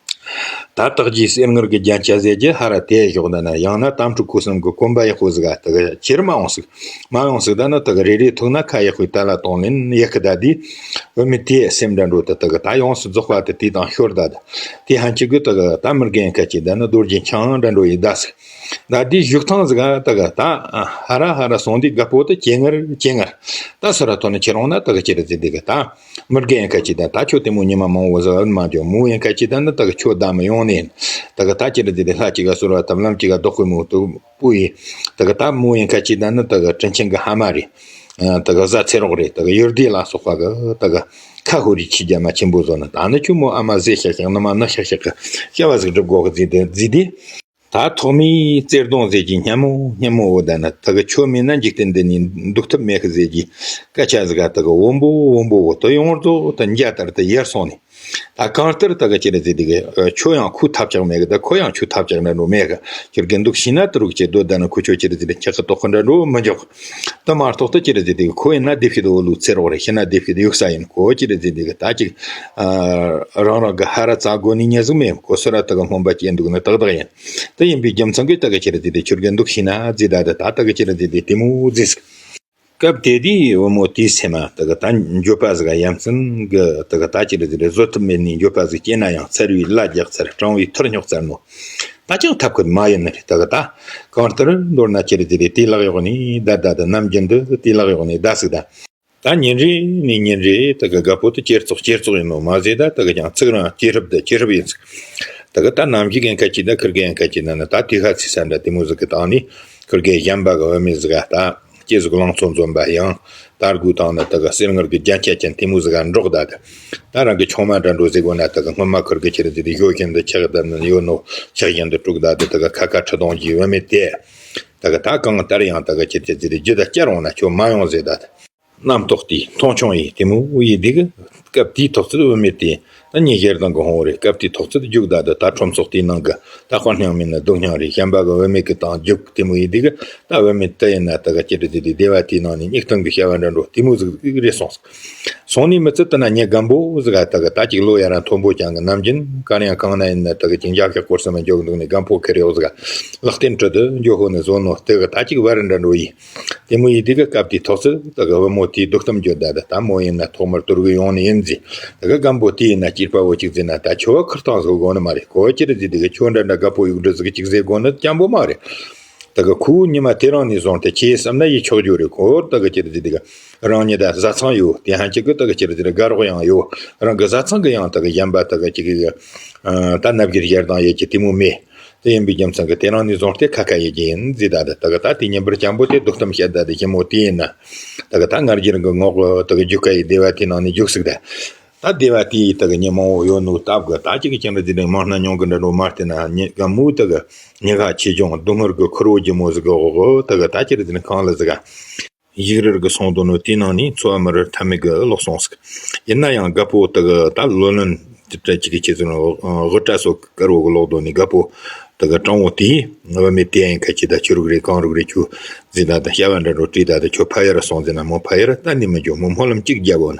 ད་དག་རྒྱུའི་གསེར་དངུལ་གི་རྒྱན་ཆ་ཟེར་རྒྱུ་ཧ་ར་དེ་ཞོག་ད་ནི་ཡང་ན་དམ་ཕྲུག་ཁུ་སིམ་གི་གོམ་པ་ཡག་པོ་ཟིག་ག་དེ་གི་ཁྱེར་མ་འོང་ཟིག་མ་འོང་ཟིག་ད་ནི་དེ་གི་རེ་རེ་ཐུག་ན་ཁ་ཡག་པོའི་ད་ལ་གཏོང་ལེན་ཡག་གི་ད་དེ་བུད་མེད་དེ་སེམས་འདྲ་འགྲོ་དེ་དེ་གི་ད་ཡོངས་སུ་རྫོགས་པ་དེ་དེ་དང་ཤོར་ད་དེ་དེ་ཧན་ཅིག་གི་དེ་གི་ད་མུར་གེ་ཡང་ཁ་ཅིག་ད་ནི་རྡོ་རྗེ་འཆང་འདྲ་འགྲོ་ཡི་ད་ཟིག་ད་དེའི་བཞུགས་ཐང་ཟིག་ག་ད་ག་ད་ཧ་ར་ཧ་ར་སོང་དུས་དགའ་པོ་དེ་ཇེ་ངར་ཇེ་ངར། ད་སོ་ར་ཐོན་ནས་ཁྱེད་རང་ན་ད་ག་ཅི་རེད་ཟེར་དེ་ག་ད་མུར་གེ་ཡང་ཁ་ཅིག་ད་ད་ཁྱོད་དེ་མོ་ཉི་མ་མང་བོ་ཟིག་ཨ་མ་འཇོག་མོ་ཡང་ཁ་ཅིག་ད་ནི་ད་ག་ཁྱོད་ད་མི་ཡོང་ནས་ད་ག་ད་ཅི་རེད་ཟེར་དེ་ལྷ་གཅིག་ག་སོ་ར་ད་ལམ་གཅིག་ག་རྡོག་ཁོལ་མོ་དུ་པུ་ཡི་ད་ག་ད་མོ་ཡང་ཁ་ཅིག་ད་ནི་ད་ག་དྲིན་ཆེན་གི་ཧ་མ་རེད། ད་ག་བཟའ་ཚེ་རོགས་རེད། ད་ག་ཡུལ་སྡེ་ལ་སོགས་པ་གི་ད་ག་ཁ་ཧོ་རི་ཆི་རྒྱ་མ་ཆེན་པོ་བཟོ་ན་ད་ནི་ཁྱོད་མོ་ཨ་མ་ཟེ་ཤག་ཤག་ནུ་མ་ནུ་ཤག་ཤག་གི་བྱ་བ་ཟིག་སྒྲུབ་དགོ་གི་ཟེར་དེ་ཟེར་དེ། ད་ཐོག་མའི་བརྩེ་གདུང་ཟེར་གྱི་སྙན་མོ་སྙན་མོ་འོ་ད་ན་ད་གི་ཁྱོད་མེད་ན་འཇིག་རྟེན་འདི་ནས་འདུག་ཐབས་མེད་གི་ཟེར་གྱི་སྐད་ཆ་ཟིག་ག་ད་གི་འོན་པོ་འོན་པོ་འོ་དོ་ཡོངས་རྫོགས་ད་འཇའ་ལྟར་དུ་ཡལ་སོང་ནས། ད་གང་ལྟར་ད་གི་ཅི་རེད་ཟེར་དེ་གི་ཁྱོད་ཡང་ཁོའི་ཐབས་ཆག་མེད་གི་ད་ཁོ་ཡང་ཁྱོའི་ཐབས་ཆག་འདྲ་འགྲོ་མེད་གི་ཁྱོད་དགེ་འདུག་ཤི་ན་དུ་རུག་ཅེ་སྡོད་ད་ན་ཁོ་ཁྱོད་ཅི་རེད་ཟེར་དེ་ཁྱེད་གི་དོགས་གི་འདྲ་འགྲོ་མི་འཇོག་ད་མ་གཏོགས་ད་ཅི་རེད་ཟེར་དེ་གི་ཁོ་ཡིན་ན་སྡེ་ཕྱི་དུ་འོ་ལུག་ཚེ་རོགས་རེད། ཤི་ན་སྡེ་ཕྱི་དུ་ཡུག་ས་ཡིན། ཁོ་ཅི་རེད་ཟེར་དེ་གི་ད་ཅིག་རང་རང་གི་ཧ་ར་ཙག་དགོས་ནི་ཉེ་ཟིག་མེད། ཁོ་སུ་ར་ད་གི་སྨོན་པ་སྐྱེ་འདུག་ནི་ཏག་ཏག་ཡིན། དེ་ཡིན་པའི་རྒྱུ་མཚན་གྱིས་ད་གི་ཅི་རེད་ཟེར་དེ་ཁྱོད་དགེ་འདུག་ཤི་ན་ཟེར་ད་དེ་ད་ད་གི་ཅི་རེད་ཟེར་དེ་དེ་མོ་ཟེར་ཟིག་སྐབས་དེ་དུས་བུ་མོ་དེའི་སེམས་མ་ད་གི་ད་འགྱོད་པ་ཟིག་ཡ་མཚན་གི་ད་གི་ད་ཅི་རེད་ཟེར་དེ་བཟོད་ཐབས་མེད་ནི་འགྱོད་པ་ཟིག་སྐྱེས་ན་ཡང་ཚར་བའི་ལ་རྒྱག་ཚར་གྲང་བའི་ཐུར་སྙོག་ཚར་ནོ། ད་ཅང་ཐབས་ཁུར་མ་ཡིན་ནི་རེད། ད་གི་ད་གང་ལྟར་མདོར་ན་ཅི་རེད་ཟེར་དེ་དེའི་ལག་གཡོག་ནས་ད་ད་ད་ནམ་རྒྱུན་དུ་དེའི་ལག་གཡོག་ནས་ད་ཟིག་ད། ད་ཉིན་རེ་ནས་ཉིན་རེ་ད་གི་དགའ་པོ་དེ་ཇེ་བཙོག་ཇེ་བཙོག་ཡིན་ནོ་མ་ཟད་ད་ད་གི་ཀྱང་ཚིག་རང་ཇེ་ཧྲིབ་ད་ཇེ་ཧྲིབ་ཡིན་ཟིག་ད་གི་ད་ནམ་ཞིག་ཡན་ཁ་ཅིག་ད་ཁུར་གེ་ཡན་ཁ་ཅིག་ན་ནི་ད་དེ་ཧ་ཚི་ས་འདྲ་དེ་མོ་ཟིག་གི་སྟེང་ནས་ཁུར་གེ་གཞན་པ་གི་བུད་མེད་ཟིག་ག་ད་ཅེ་ཟིག་ལང་ཚོ་འཛོམས་པ་ཡང་དར་དགུ་དང་ནི་ད་གི་གསེར་དངུལ་གི་རྒྱན་ཆ་ཅན་དེ་མོ་ཟིག་ག་འགྲོགས་ད་ད་ད་རང་གི་ཆུང་མ་འདྲ་འགྲོ་ཟེར་དགོས་ན་ད་གི་སྔོན་མ་ཁུར་གེ་ཅི་རེད་ཟེར་དེ་ཞོ་བཞིན་དུ་ཆགས་ད་ནི་ཡོད་ནོ་ཆགས་བཞིན་དུ་དཀྲུགས་ད་ད་ད་གི་ཁ་ཁ་ཁྲི་སྟོང་གི་བུད་མེད་དེ་ད་གི་ད་གང་ལྟར་ཡང་ད་གི་ཅི་རེད་ཟེར་དེ་རྒྱུ་ད་བསྐྱར་འོང་ན་ཁྱོད་མ་ཡོང་ཟེར་ད་ད། རྣམ་རྟོག་དེ་མཐོང་ཆུང་ཡིན་དེ་མོ་ཡིན་དེ་གི་སྐབས་དེའི་ཐོག་ཚད་བུད་མེད་དེ་ད་ཉིན་ཞག་དང་གི་ཧོང་རེད། སྐབས་དེའི་ཐོག་ཚད་རྒྱུག་ད་དུ་ད་ཁྲོམ་ཚོགས་དེའི་ནང་གི་ད་དཔའ་སྙིང་མིན་ན་སྡུག་སྙིང་རེད། གཞན་པ་གི་བུད་མེད་ཀྱི་དང་རྒྱུག་དེ་མོ་ཡིན་དེ་གི་ད་བུད་མེད་དེ་ཡིན་ན་ད་ག་ཅི་རེད་ཟེར་དེ་སྡེ་བ་དེའི་ནང་ནས་སྙིགས་དུང་གི་བྱ་བ་འདྲ་འགྲོ་དེ་མོ་ཟིག་རེད་སོང་ཟིག་སོང་ནས་མི་ཚད་དེ་ན་ཉི་སྒམ་པོ་ཟིག་ག་ད་གི་ད་ཅིག་ལོ་ཡ་ར་མཐོན་པོ་ཀྱང་གི་ནམ་རྒྱུན་གང་ཡང་གང་ན་ཡིན་ན་ད་གི་ཅིག་འཇའ་ཤོག་སྐོར་སེམས་འཇོག་འདུག་ནས་སྒམ་པོ་ཁེར་ཡོག་ཟིག་ག་ལག་རྟེན་དྲི་དུ་འཇོག་ཧོ་ནས་བཟོ་ནོ་དེ་གི་ད་ཅིག་བར་འདྲ་འགྲོ་ཡིན། དེ་མོ་ཡིན་དུས་ཀྱི་སྐབས་དེའི་ཐོག་ཚད་ད་གི་བུ་མོ་དེའི་སྡུག་གཏམ་བརྗོད་ད་ད་ད་མོ་ཡིན་ན་ཐོག་མར་དུར་གི་ཡོང་ནི་ཡིན་ཟེར། ད་གི་སྒམ་པོ་དེ་ཡིན་ན་སྐྱེས་པ་བོ་གཅིག་ཟེར་ན་ད་ཁྱོ་བ་ཁུར་ཐང་ཟིག་དགོ་ནི་མ་རེད། ཁོ་ཅི་རེད་ཟེར་དུས་ཀྱི་ཁྱོ་འདྲ་འདྲ་དགའ་པོ་ཡུག་འབྲུ་ཟིག་གཅིག་ཟེར་དགོ་ནི་སྐྱམ་པོ་མ་རེད། ད་གི་ཁོའི་ཉི་མ་དེ་རང་ནས་བཟུང་སྟེ་ཁྱེད་བསམ་ན་ཡིད་ཆོག་རྒྱུ་རེད། ཁོ་ད་གི་ཅི་རེད་ཟེར་དུས་ཀྱི་རང་ཉིད་ད་བཟའ་ཚང་ཡོད། དེ་ཧན་གཅིག་གི་ད་གི་ཅི་རེད་ཟེར་དགའ་རོགས་ཡང་ཡོད། རང་གི་བཟའ་ཚང་གི་ཡང་ད་གི་གཞན་པ་ད་གི་ཅི་གི་ད་ནབ་གི་རྒྱལ་དང་ཡེ་གི་དེ་མོ་མེད། དེ་ཡིན་པའི་རྒྱུ་མཚན་གྱིས་དེ་རིང་ནས་བཟུང་སྟེ་ཁ་ཁ་ཡེ་རྒྱུ་ཡིན་ཟེར། ད་ད་ད་གི་ད་དེ་ཉིན་པར་སྤྱང་པོ་དེ་སྡུག་གཏམ་བཤད་ད་དེ་ཞི་མོ་དེ་ཡིན་ན། ད་གི་ད་ངར་རྒྱུར་གི་ངོགས་ད་གི་རྒྱུག་ཁ་ཡི་སྡེ་བ་དེའི་ནང་ནས་རྒྱུག་ཟིག་ད། ད་སྡེ་བ་དེའི་ད་གི་ཉི་མ་འོ་ཡོད་ནོ་སྟབས་གི་ད་ཅིག་གི་ཅང་ར་དེ་རིང་མང་སྣ་ཉུང་གི་འདྲ་འགྲོ་མ་བལྟས་ན་ཉི་ག་མོ་ད་གི་ཉི་ག་ཆེ་ཆུང་སྡུག་བསྔལ་གི་ཁུར་བོ་ལྗིད་མོ་ཟིག་གི་འོག་གི་ད་གི་ད་ཅི་ར་དེ་རིང་གང་ལ་ཟིག་ག་ཡིག་རིར་གི་སོང་དོ་ནོ་དེའི་ནང་ནས་འཚོ་བ་མི་རོལ་ཐབས་མེད་གི་ལོག་སོང་ཟིག། ཡིན་ན་ཡང་རྒད་པོ་དེ་གི་ད་ལོ་ལོན་དེ་འདྲ་ཅིག་གི་ཆེད་དུ་ནོ་དབུ་སྐྲ་སོ་དཀར་བོ་གི་ལོག་དོ་ནི་རྒད་པོ་དེ་གི་སྤྲང་བོ་དེས་བུད་མེད་དེ་ཡིན་ཁ་ཅིག་ད་ཆོས་རིག་རེད་གང་རིག་རེད་ཁྱོད་ཟིག་ད་ད་བྱ་བ་འདྲ་འགྲོ་བྲིས་ད་ད་ཁྱོད་ཕ་ཡུལ་སོང་ཟིན་ན་མོ་ཕ་ཡུལ་ད་ནི་མི་འགྱོ་མོ་སྨོན་ལམ་གཅིག་རྒྱབ་བོ་ན་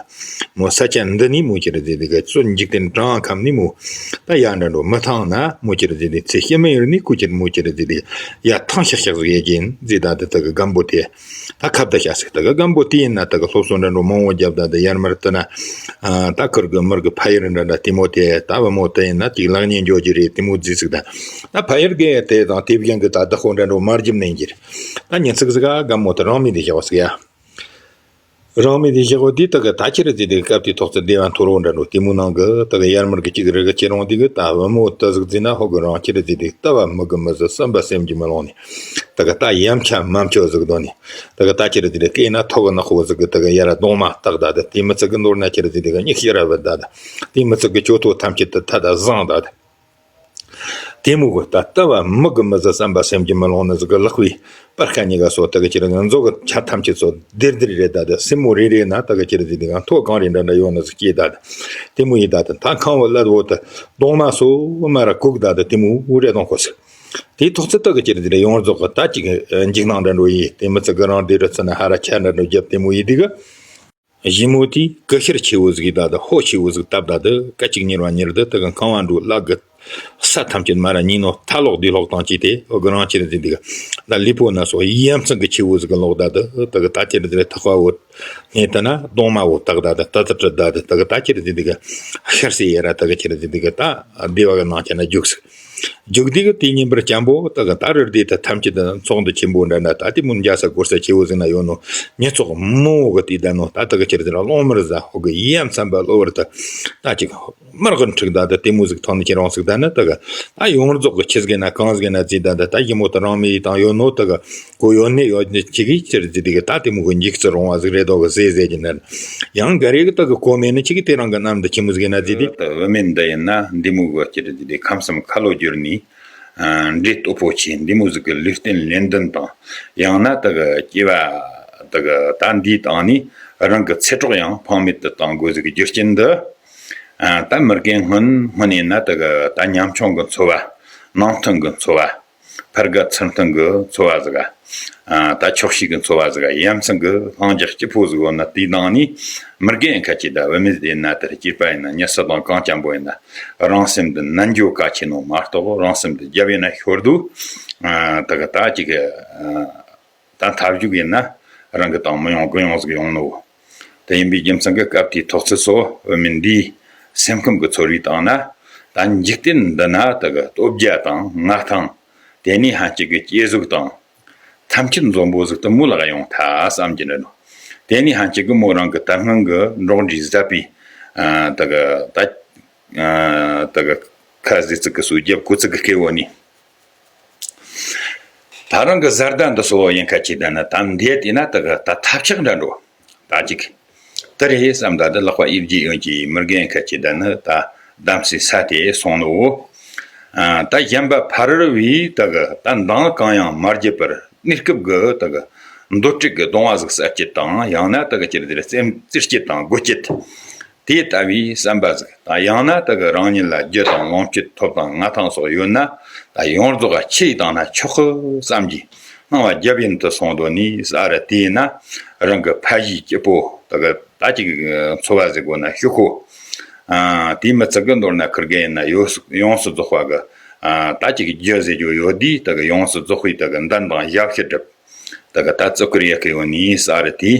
མོ་ས་ཆ་འདི་ནི་མོ་ཁྱེར་ཟིག་དེ་གི་སོ་འཇིག་རྟེན་གྲང་ཁམས་ནི་མོ་ད་ཡ་འདྲ་འགྲོ་མི་ཐང་ན་མོ་ཁྱེར་ཟིག་དེ་ཚེ་ཤི་མི་ཡུལ་ནི་ཁུ་ཁྱེར་མོ་ཁྱེར་ཟིག་དེ་ཡ་ཐང་ཤག་ཤག་ཟིག་ཡེ་གིན་ཟིག་ད་ད་ད་གི་སྒམ་པོ་དེ། ད་ཁ་བརྡ་བྱ་ཟིག་ད་ག་སྒམ་པོ་དེ་ཡིན་ན་ད་ག་སློབ་གསོ་འདྲ་འགྲོ་མང་བོ་རྒྱབ་ད་ད་ཡར་མར་ད་ན། ད་ཁུར་གི་མུར་གི་ཕ་ཡུལ་འདྲ་འདྲ་དེ་མོ་དེ་ད་བུ་མོ་དེ་ཡིན་ན་ཅིག་ལག་ཉེས་འཇོག་རྒྱུ་རེད་དེ་མོ་རྫི་ཟིག་ད། ད་ཕ་ཡུལ་གི་དེ་དང་དེ་བཞིན་གི་ད་བདག་པོ་འདྲ་འགྲོ་མར་རྒྱུ་མ་ནས་འགྱུར། ད་ཉིན་ཚིག་ཟིག་ག་སྒམ་མོ་དེ་རང་མི་དེ་བཞག་བ་ཟིག་ཡ། རང་མི་དེ་བཞག་བོ་དེ་ད་ག་ད་ཁྱེར་རྫི་དེ་སྐབས་དེ་ཐོག་ཚད་སྡེ་བ་མཐོ་རོང་འདྲ་འགྲོ་དེ་མོ་ནང་གི་ད་ག་ཡར་མར་གི་ཅིག་རི་གི་ཁྱེར་འོང་དེ་གི་ད་བུ་མོ་དེ་ཟིག་རྫི་ན་ཧོ་གི་རང་ཁྱེར་རྫི་དེ་ལྟ་བ་མི་གི་མི་ཟི་བསམ་པ་སེམས་ཀྱི་མི་ལོང་ནི། ད་ག་ད་ཡ་མཆོད་མ་མཆོད་ཟིག་དོ་ནི། ད་ག་ད་ཁྱེར་ཟིག་རེ་སྐེ་ན་ཐོག་གི་ནག་པོ་ཟིག་གི་ད་ག་ཡ་ར་གདོང་མ་བཏགས་ད་ད་དེ་མི་ཚིག་གི་ནོར་ན་ཁྱེར་ཟིག་དེ་ག་སྙིགས་ཤེ་ར་བུད་ད་ད། དེ་མི་ཚིག་གི་ཅོ་ཐོ་ཐམས་ཅད་ད་ད་ད་བཟང་ད་ད། དེ་མོ་གི་ད་ལྟ་བ་མི་གི་མི་ཟི་བསམ་པ་སེམས་ཀྱི་མི་ལོང་ནི་ཟིག་གི་ལག་པའི་པར་ཁ་གཉིས་ཀ་སོ་ད་ག་ཁྱེར་ཟིག་མཛོ་གི་ཆ་ཐམས་ཅད་སོ་དིར་དིར་རེད་ད་ད། སེན་མོ་རེ་རེ་ན་ད་ག་ཁྱེར་ཟིག་དེ་ག་མཐོ་གང་རེ་འདྲ་འདྲ་ཡོད་ནི་ཟིག་སྐྱེས་ད་ད། དེ་མོ་ཡིན་ད་ད་ད་ཁང་བ་ལ་བོ་ད་གདོང་མ་སོ་མ་ར་གུག་ད་ད་དེ་མོ་རེ་གདོང་ཁོ་ཟིག། དེའི་ཐོག་ཚད་དག་གི་ཅིར་དེ་ཡོངས་རྫོགས་ཀྱི་ད་ཅིག་འཇིགས་སྣང་འདྲ་འགྲོ་ཡིན། དེ་མི་ཚད་གི་རང་དེ་རུ་ཚུད་ན་ཧ་ར་ཆ་འདྲ་འགྲོ་རྒྱབ་དེ་མོ་ཡིན་དུས་གི། ཞི་མོ་དེས་ཀི་ཤེར་ཆེ་བོ་ཟིག་ད་དུ་ཧོ་ཆེ་བོ་ཟིག་བཏབ་ད་དུ་སྐད་ཅིག་གཉེར་བ་གཉེར་དུ་དུ་གི་ཁང་བ་འགྲོ་བརླག་གི། ས་ཐམས་ཅད་མ་ར་ཉིན་ནོ་ཐ་ལོག་དུས་ལོག་དང་ཅི་དེ་འོ་གི་རང་ཅིར་དེ་དུ་གི་ད་ལི་པོ་ན་སོ་ཡ་མཚན་གི་ཆེ་བོ་ཟིག་གི་ལོག་ད་དུ་དུ་གི་ད་ཅིར་དེ་ཐག་པ་བོ་ནས་དུ་ན་གདོང་མ་བོ་བཏགས་ད་དུ་ད་དུ་དྲི་ད་དུ་དུ་གི་ད་ཅིར་དེ་དུ་གི་ཤར་སེ་ཡ་ར་དུ་གི་ཅིར་དེ་དུ་གི་ད་སྡེ་བ་གི་ནང་ཆ་ན་རྒྱུགས་ཟིག། རྒྱུགས་དུས་ཀྱི་དེ་ཉིན་པར་སྤྱང་པོ་ད་ག་ད་རུ་སྡེ་ད་ཐམས་ཅད་དུ་ཚོགས་འདུ་ཆེན་པོ་འདྲ་འདྲ་ད་དེ་མོ་འཇའ་ས་སྒོར་ས་ཆེ་བོ་ཟིག་ན་ཡོད་ནོ་མི་ཚོགས་མང་བོ་གི་དེ་ད་ནོ་ད་ད་ག་ཁྱེར་ཟིག་ར་གློང་མར་ཟ་ཧོ་གི་ཡ་མཚན་པ་གློ་བར་ད་ད་ཅིག་དམར་གི་འཁྲིག་ད་ད་དེ་མོ་ཟིག་ཐོག་ནས་ཁྱེར་རང་ཟིག་ད་ནི་ད་ག་ད་ཡོངས་རྫོགས་གི་ཆི་ཟིག་ན་གང་ཟིག་ན་ཟིག་ད་ད་ད་ཡི་མོ་ད་རང་མི་ཡི་དང་ཡོད་ནོ་ད་ག་གོ་ཡོད་ནི་ཡོད་ནི་ཅིག་གིས་ཁྱེར་ཟིག་དེ་གི་ད་དེ་མོ་གི་འཇིགས་སུ་རུང་བ་ཟིག་རེད་དོ་གི་ཟེ་ཟེ་གི་ནི། ཡང་ག་རེ་གི་ད་གི་གོ་མེད་ནི་ཅིག་གི་དེ་རང་གི་རྣམ་འདི་ཆི་མོ་ཟིག་ཡིན་ན་ཟིག་དེ། ད་བུད་མེད་འདི་ཡིན་ན་འདི་མོ་གི་ཅི་རེད་ཟིག་དེ་ཁམས་གསུམ་ཁ་ལོ་བསྒྱུར་ནས་འདྲེ་སྟོབས་པོ་ཆེ་འདི་མོ་ཟིག་གི་ལུས་རྟེན་ལེན་འདུན་དང་ཡང་ན་ད་གི་སྐྱེ་བ་ད་གི་ད་འདིའི་སྟེང་ནས་རང་གི་ཚེ་སྲོག་ཡང་ཕངས་མེད་དུ་གཏོང་དགོས་ཟིག་གི་རྒྱུ་རྐྱེན་འདི། ད་མི་རྒན་སྔོན་སྔོན་ཡིན་ན་ད་གི་ད་ཉམ་ཆུང་གི་འཚོ་བ་ནང་ཐོན་གི་འཚོ་བ། ཕར་དགའ་ཚུར་མཐུན་གི་འཚོ་བ་ཟིག་ག་ད་ཆོག་ཤེས་གི་འཚོ་བ་ཟིག་ག་ཡ་མཚན་གི་ལྷིང་འཇགས་སྐྱིད་པོ་ཟིག་ཡོད་ན་དེའི་ནང་ནས་མི་རྒན་ཁ་ཅིག་ད་བུད་མེད་དེ་ན་དེར་སྐྱེས་པ་ཡིན་ན་མྱི་སུ་དང་གང་འཇམ་པོ་ཡིན་ན་རང་སེམས་འདི་ནན་འགྱོ་གལ་ཆེ་ནོ་མ་གཏོགས་རང་སེམས་འདི་རྒྱབ་ཡིན་ན་ཤོར་དུས་ད་གི་ད་ཅིག་གི་ད་མཐའ་མཇུག་ཡིན་ན་རང་གི་དང་མི་ཡོང་དགུ་ཡོང་ཟིག་ཡོང་ནོ། དེ་ཡིན་པའི་རྒྱུ་མཚན་གྱིས་སྐབས་དེའི་ཐོག་ཚད་སོ་བུད་མེད་འདིའི་སེམས་ཁམས་ཀྱི་ཚོར་བའི་སྟེང་ན་ད་འཇིག་རྟེན་འདི་ན་ད་གི་སྟོབས་རྒྱལ་དང་མངའ་ཐང་དེ་ནས་ཧན་ཅིག་གི་སྐྱེ་གཟུགས་དང་ཐམས་ཅད་འཛོམས་པོ་ཟིག་ཏུ་མོ་ལག་ཡོང་ཐལ་བསམ་གྱི་འདྲ་འདུག། དེ་ནས་ཧན་ཅིག་གི་མོ་རང་གི་ད་སྔོན་གྱི་འབྲོག་འདྲའི་བཟའ་པའི་ད་གི་ད་ད་གི་ཁ་ཟི་ཙི་གི་སུ་རྒྱབ་ཁུ་ཙི་གི་སྐེ་བོ་ནས། ད་རང་གི་བཟའ་ཟླ་འདི་སོ་ཡིན་ཁ་ཅིག་ད་ན་ད་འདས་དེ་ན་ད་གི་ད་ཐབས་ཆག་འདྲ་འགྲོ། ད་ཅིག་དེ་རེད་བསམ་ད་ད་ལག་པ་ཨི་བརྗིད་ཡོན་གྱི་མི་རྒན་ཁ་ཅིག་ད་ནི་ད་གདམ་སའི་ས་དེ་སོང་ནོ། ད་གཞན་པ་ཕ་རོལ་བའི་ད་གི་ད་འདང་གང་ཡང་མ་བརྒྱབ་པར་གནས་སྐབས་གི་ད་གི་འདོད་སྤྲོད་ཀྱི་གདུང་བ་ཟིག་ཟ་སྐྱིད་དང་ཡང་ན་ད་གི་ཅི་རེད་དེ་རེད་རྩེད་རྩེད་སྐྱིད་དང་སྒོ་སྐྱིད། དེ་ལྟ་བུའི་བསམ་པ་ཟིག་དང་ཡང་ན་ད་གི་རང་ཉིད་ལ་རྒྱུ་དང་ལོངས་སྤྱོད་ཐོབ་དང་མངའ་ཐང་སོགས་ཡོད་ན་ད་ཡོངས་རྫོགས་ལ་ཆི་ཡི་བཏང་ན་ཆོག་གི་བསམ་གྱི་སྣང་བ་རྒྱབ་ཡིན་དུ་སོང་དོ་ནི་ས་ར་དེས་ན་རང་གི་ཕ་གཞིས་སྐྱིད་པོ་ད་གི་ད་ཅིག་འཚོ་བ་ཟིག་དགོས་ན་ཤུགས་ཁོ། དེའི་མི་ཚིག་གི་མདོར་ན་ཁུར་གེ་ཡིན་ན་ཡོངས་སུ་ཡོངས་སུ་རྫོགས་པ་གི་ད་ཅིག་རྒྱུ་ཟེར་རྒྱུ་ཡོད་དུས་ད་གི་ཡོངས་སུ་རྫོགས་པའི་ད་གི་འདན་དང་ཞབས་ཕྱི་སྒྲུབ། ད་ག་ད་བཙོག་གི་རེད་ཀི་ཡོད་ནི་ས་རེད་དེ།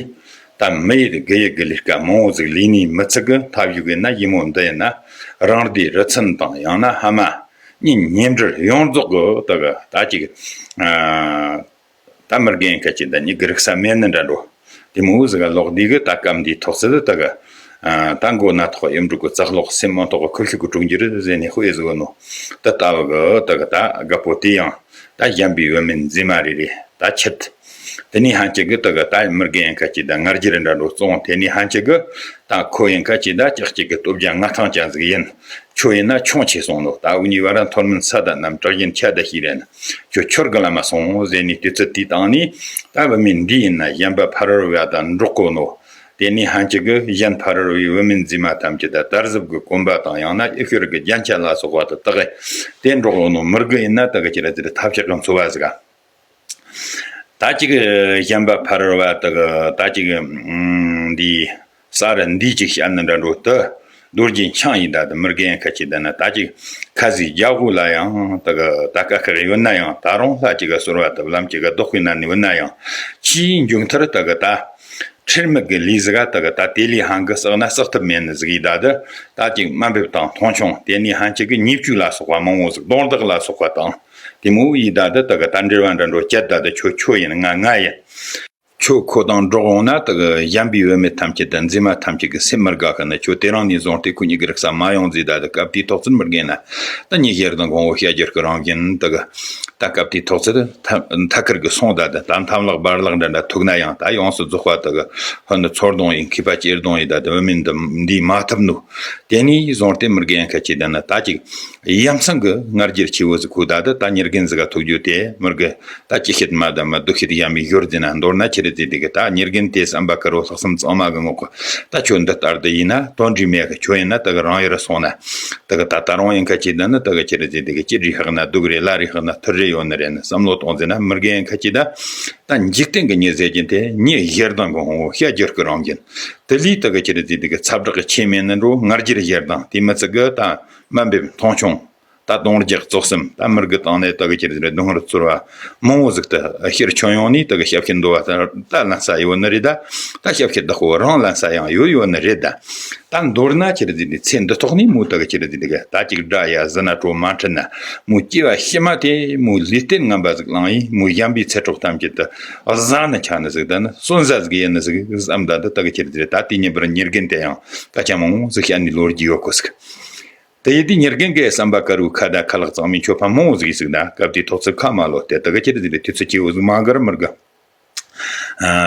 ད་མི་ཡི་དགུ་ཡི་དགུ་ལས་ཀ་མང་བོ་ཟིག་ལས་ནི་མི་ཚིག་གི་ཐབས་ཞུགས་ཡིན་ན་ཡིན་མོ་འདི་ཡིན་ན་རང་སྡེ་རུ་ཚན་དང་ཡང་ན་ཕ་མ་གཉིས་ཉེ་འབྲེལ་ཡོངས་རྫོགས་གི་ད་ག་ད་ཅིག་ད་མི་རྒན་ཁ་ཅིག་ད་ཉིད་གི་རིག་ས་མེད་ནི་འདྲ་འགྲོ། དེ་མོ་ཟིག་ག་ལོག་དུས་གི་ད་སྐབས་འདིའི་ཐོག་ཚད་ད་ག་ད་མགོ་ན་ཐོག་ཡུམ་དྲུག་གི་ཙག་ལོག་སེམས་མ་ཐོག་གི་ཁུ་ཤུགས་གི་དྲུང་འགྱུར་ཟེར་ནས་དཔེ་ཟིག་ནོ། ད་ལྟ་བུ་གི་ད་ག་ད་རྒད་པོ་དེ་ཡང་ད། ད་གཞན་པའི་བུད་མེད་མཛེས་མ་རེ་རེ་ད་ཁྱེད། དེ་ནས་ཧན་ཅིག་གི་དེ་གི་ད་མི་རྒན་ཡིན་ཁ་ཅིག་ད་ང་རྒྱལ་འདྲ་འགྲོ་བཙོང་། དེ་ནས་ཧན་ཅིག་གི་ད་ཁོ་ཡིན་ཁ་ཅིག་ད་ཅག་ཅིག་གི་སྟོབས་རྒྱལ་ང་ཐང་ཅན་ཟིག་ཡིན། ཁྱོད་ཡིན་ན་ཆུང་ཆེ་སོང་ནོ། ད་འུ་གཉིས་བར་མཐོ་དམན་ས་དང་གནམ་དྲག་ཞན་ཆ་ད་ཤི་རན། ཁྱོད་ཁྱོད་གི་ལ་མ་སོང་ཟེར་ནས་དུས་ཚོད་དེའི་སྟེང་ནས་ད་བུད་མེད་འདི་ཡིན་ན་གཞན་པ་ཕ་རོལ་བ་དང་འགྲོགས་གོ་ནོ། དེ་ནས་ཧན་ཅིག་གི་གཞན་ཕ་རོལ་བའི་བུད་མེད་མཛེས་མ་ཐམས་ཅད་ད་དར་ཟབ་གི་གོམ་པ་དང་ཡང་ན་ཨི་ཤོར་གི་རྒྱན་ཆ་ལ་སོགས་པ་དུ་བཏགས། དེ་འགྲོགས་ཡོང་ནོ་མི་རྒན་ཡིན་ན་ད་གི་ཁྱེད་ར་ཚོའི་ཐབས་ཤེས་གི་འཚོ་བ་ཟིག་ག་ད་ཅིག་གཞན་པ་ཕ་རོལ་བ་དག་ད་ཅིག་འདི་ས་ར་འདི་ཅིག་བཤད་ནི་འདྲ་འགྲོ་དུ། རྡོ་རྗེ་འཆང་ཡིན་ད་དུ་མི་རྒན་ཁ་ཅིག་ད་ན་ད་ཅིག་ཁ་ཟིག་རྒྱག་དགོས་ལ་ཡང་ད་གི་ད་ཀ་ཁ་གི་ཡོད་ན་ཡང་ད་རུང་ལྷ་ཅིག་ག་ཟོར་བ་དུ་ལམ་ཅིག་ག་ལྡོག་པའི་ན་ནི་ཡོད་ན་ཡང་ཕྱིའི་མཇུག་མཐར་ད་གི་ད་ཁྲེལ་མེད་གི་ལས་ཟིག་ག་ད་གི་ད་དེ་ལས་ཧང་གི་བསགས་ན་བསགས་ཐབས་མེད་ནི་ཟིག་ཡིན་ད་དུ། ད་ཅིག་དམའ་འབེབས་དང་མཐོང་ཆུང་དེ་ནས་ཧང་ཅིག་གི་ཉེས་བཅོས་ལ་སོགས་པ་མང་བོ་ཟིག་རྡུང་རྡེག་ལ་སོགས་པ་དང་། དེ་མོ་ཡིས་ད་དུ་ད་གི་ད་འབྲེལ་བ་འདྲ་འགྲོ་བཅད་ད་དུ་ཁྱོད་ཁྱོད་ཡིན་ང་ང་ཡིན། ཁྱོད་ཁོ་དང་འགྲོགས་འོང་ན་ད་གི་གཞན་པའི་བུད་མེད་ཐམས་ཅད་དུ་མཛེས་མ་ཐམས་ཅད་ཀྱི་སེམས་མི་དགའ་གི་ནི། ཁྱོད་དེ་རིང་ནས་བཟུང་སྟེ་ཁོ་གཉིས་ཀྱི་རིག་ས་མ་ཡོང་ཟེར་ད་དུ་སྐབས་དེའི་ཐོག་ཚུར་མི་རྒན་ན་ད་ཉི་ཤར་དང་དགོང་བོ་ཤར་རྒྱུར་གི་རང་བཞིན་ད་གི་ད་སྐབས་དེའི་ཐོག་ཚུར་ཐ་ཐ་ཁུར་གི་སོང་ད་དུ་ད་འཐམ་ལག་འབར་ལག་འདྲ་འདྲ་ཐུག་ན་ཡང་ད་ཡོངས་སུ་རྫོགས་པ་ད་གི་ཧོ་ནི་ཚོར་གདོང་ཡིན་མཁས་པ་ཅེར་གདོང་ཡིན་ད་དུ་བུད་མེད་འདི་འདིས་མ་ཐུབ་ནོ། དེ་ནས་བཟུང་སྟེ་མི་རྒན་ཁ་ཅིག་ད་ནི་ད་ཅིག་ཡ་མཚན་གི་ང་རྒྱལ་ཆེ་བོ་ཟིག་ཁུ་ད་དུ་ད་མྱི་རྒན་ཟིག་ག་ཐུག་རྒྱུ་དེ་མི་རྒན་ད་ཅི་ཤེད་མ་ད་མ་སྡུག་ཤེད་ཡ་མི་ཡོར་ཟིན་ན་མདོར་ན་ཁྱེར་ཟིན་དེ་གི་ད་མྱི་རྒན་དེ་བསམ་པ་ཀ་རོ་ལྷག་བསམ་གཙང་མ་གི་ངོ་གི་ད་ཁྱོད་འདི་ལྟར་དུ་ཡིན་ན་དོན་འདྲི་མེད་གི། ཁྱོད་ཡིན་ན་ད་གི་རང་ཡོད་ར་སོང་ན་ད་གི་ད་ད་རུང་ཡིན་ཁ་ཅིག་ད་ནི་ད་གི་ཁྱེར་ཟིན་དེ་གི་ཅི་རི་ཧག་ན་སྡུག་རེ་ལ་རི་ཧག་ན་ཐུར་རེ་ཡོད་ནི་རེད་ནི་བསམ་བློ་གཏོང་ཟིན་ན་མི་རྒན་ཁ་ཅིག་ད་ད་འཇིག་རྟེན་གི་མྱི་ཟེར་གྱིན་དེ་མྱི་ཡར་ལྡང་གི་ཧོང་བོ་ཤ་རྒྱུར་གི་རང་བཞིན། དེ་ལས་ད་གི་ཁྱེར་ཟིན་དེ་གི་ཚབ་དྲག་གི་ཆེ་མེད་ནི་འགྲོ་ང་རྒྱལ་ཡར་ལྡང་དེ་མི་ཚིག་གི་ད་དམའ་འབེབས་མཐོང་ཆུང་། ད་གདོང་རྒྱག་བཙོག་སེམས་ད་མི་རྒན་དང་ནས་ད་གི་ཁྱེར་ཟིན་རེ་སྡུག་བསྔལ་ཚོར་བ་མང་བོ་ཟིག་ད་ཤེར་ཁྱོན་ཡོང་ནས་ད་གི་ཞབས་ཕྱི་འདུལ་བ་ད་ད་ལན་ས་ཡོད་ནི་རེད་ད། ད་ཞབས་ཕྱི་བདག་པོ་རང་ལན་ས་ཡང་ཡོད་ཡོད་ནི་རེད་ད། ད་མདོར་ན་ཁྱེར་ཟིན་དེ་ཚེ་འདི་ཐོག་ནས་མོ་ད་གི་ཁྱེར་ཟིན་དེ་གི་ད་ཅིག་དགྲ་ཡ་ཟི་ན་གྲོ་མ་འཕྲིན་ན་མོ་སྐྱེ་བ་ཕྱི་མ་དེ་མོ་ལུས་རྟེན་ངན་པ་ཟིག་བླངས་ཡིན་མོ་གཞན་པའི་ཚེ་སྲོག་ཐམས་ཅད་དུ་བཟའ་ནི་ཆ་ནི་ཟིག་ད་ནི་གསོན་ཟ་ཟིག་ཡིན་ནི་ཟིག་བསམ་ད་འདི་ད་གི་ཁྱེར་ཟིན་ད་དེ་ཉིན་པར་མྱི་རྒན་དེ་ཡང་སྐད་ཆ་མང་བོ་ཟིག་བཤད་ནས་ལོ་རྒྱུས་ཡོད་གོ་ཟིག་དེ་ཡི་དུས་མྱི་རྒན་གྱི་བསམ་པ་དཀར་བོའི་ཁ་དང་ཁ་ལག་གཙང་མའི་མཆོད་པ་མང་བོ་ཟིག་ཟིག་དང་སྐབས་དེའི་ཐོག་ཚུར་ཁ་མ་ལོ་དེ་དག་གི་ཁྱེར་དེ་དུས་ཚོད་སྐྱེ་བོ་ཟིག་མ་གར་མི་དགའ།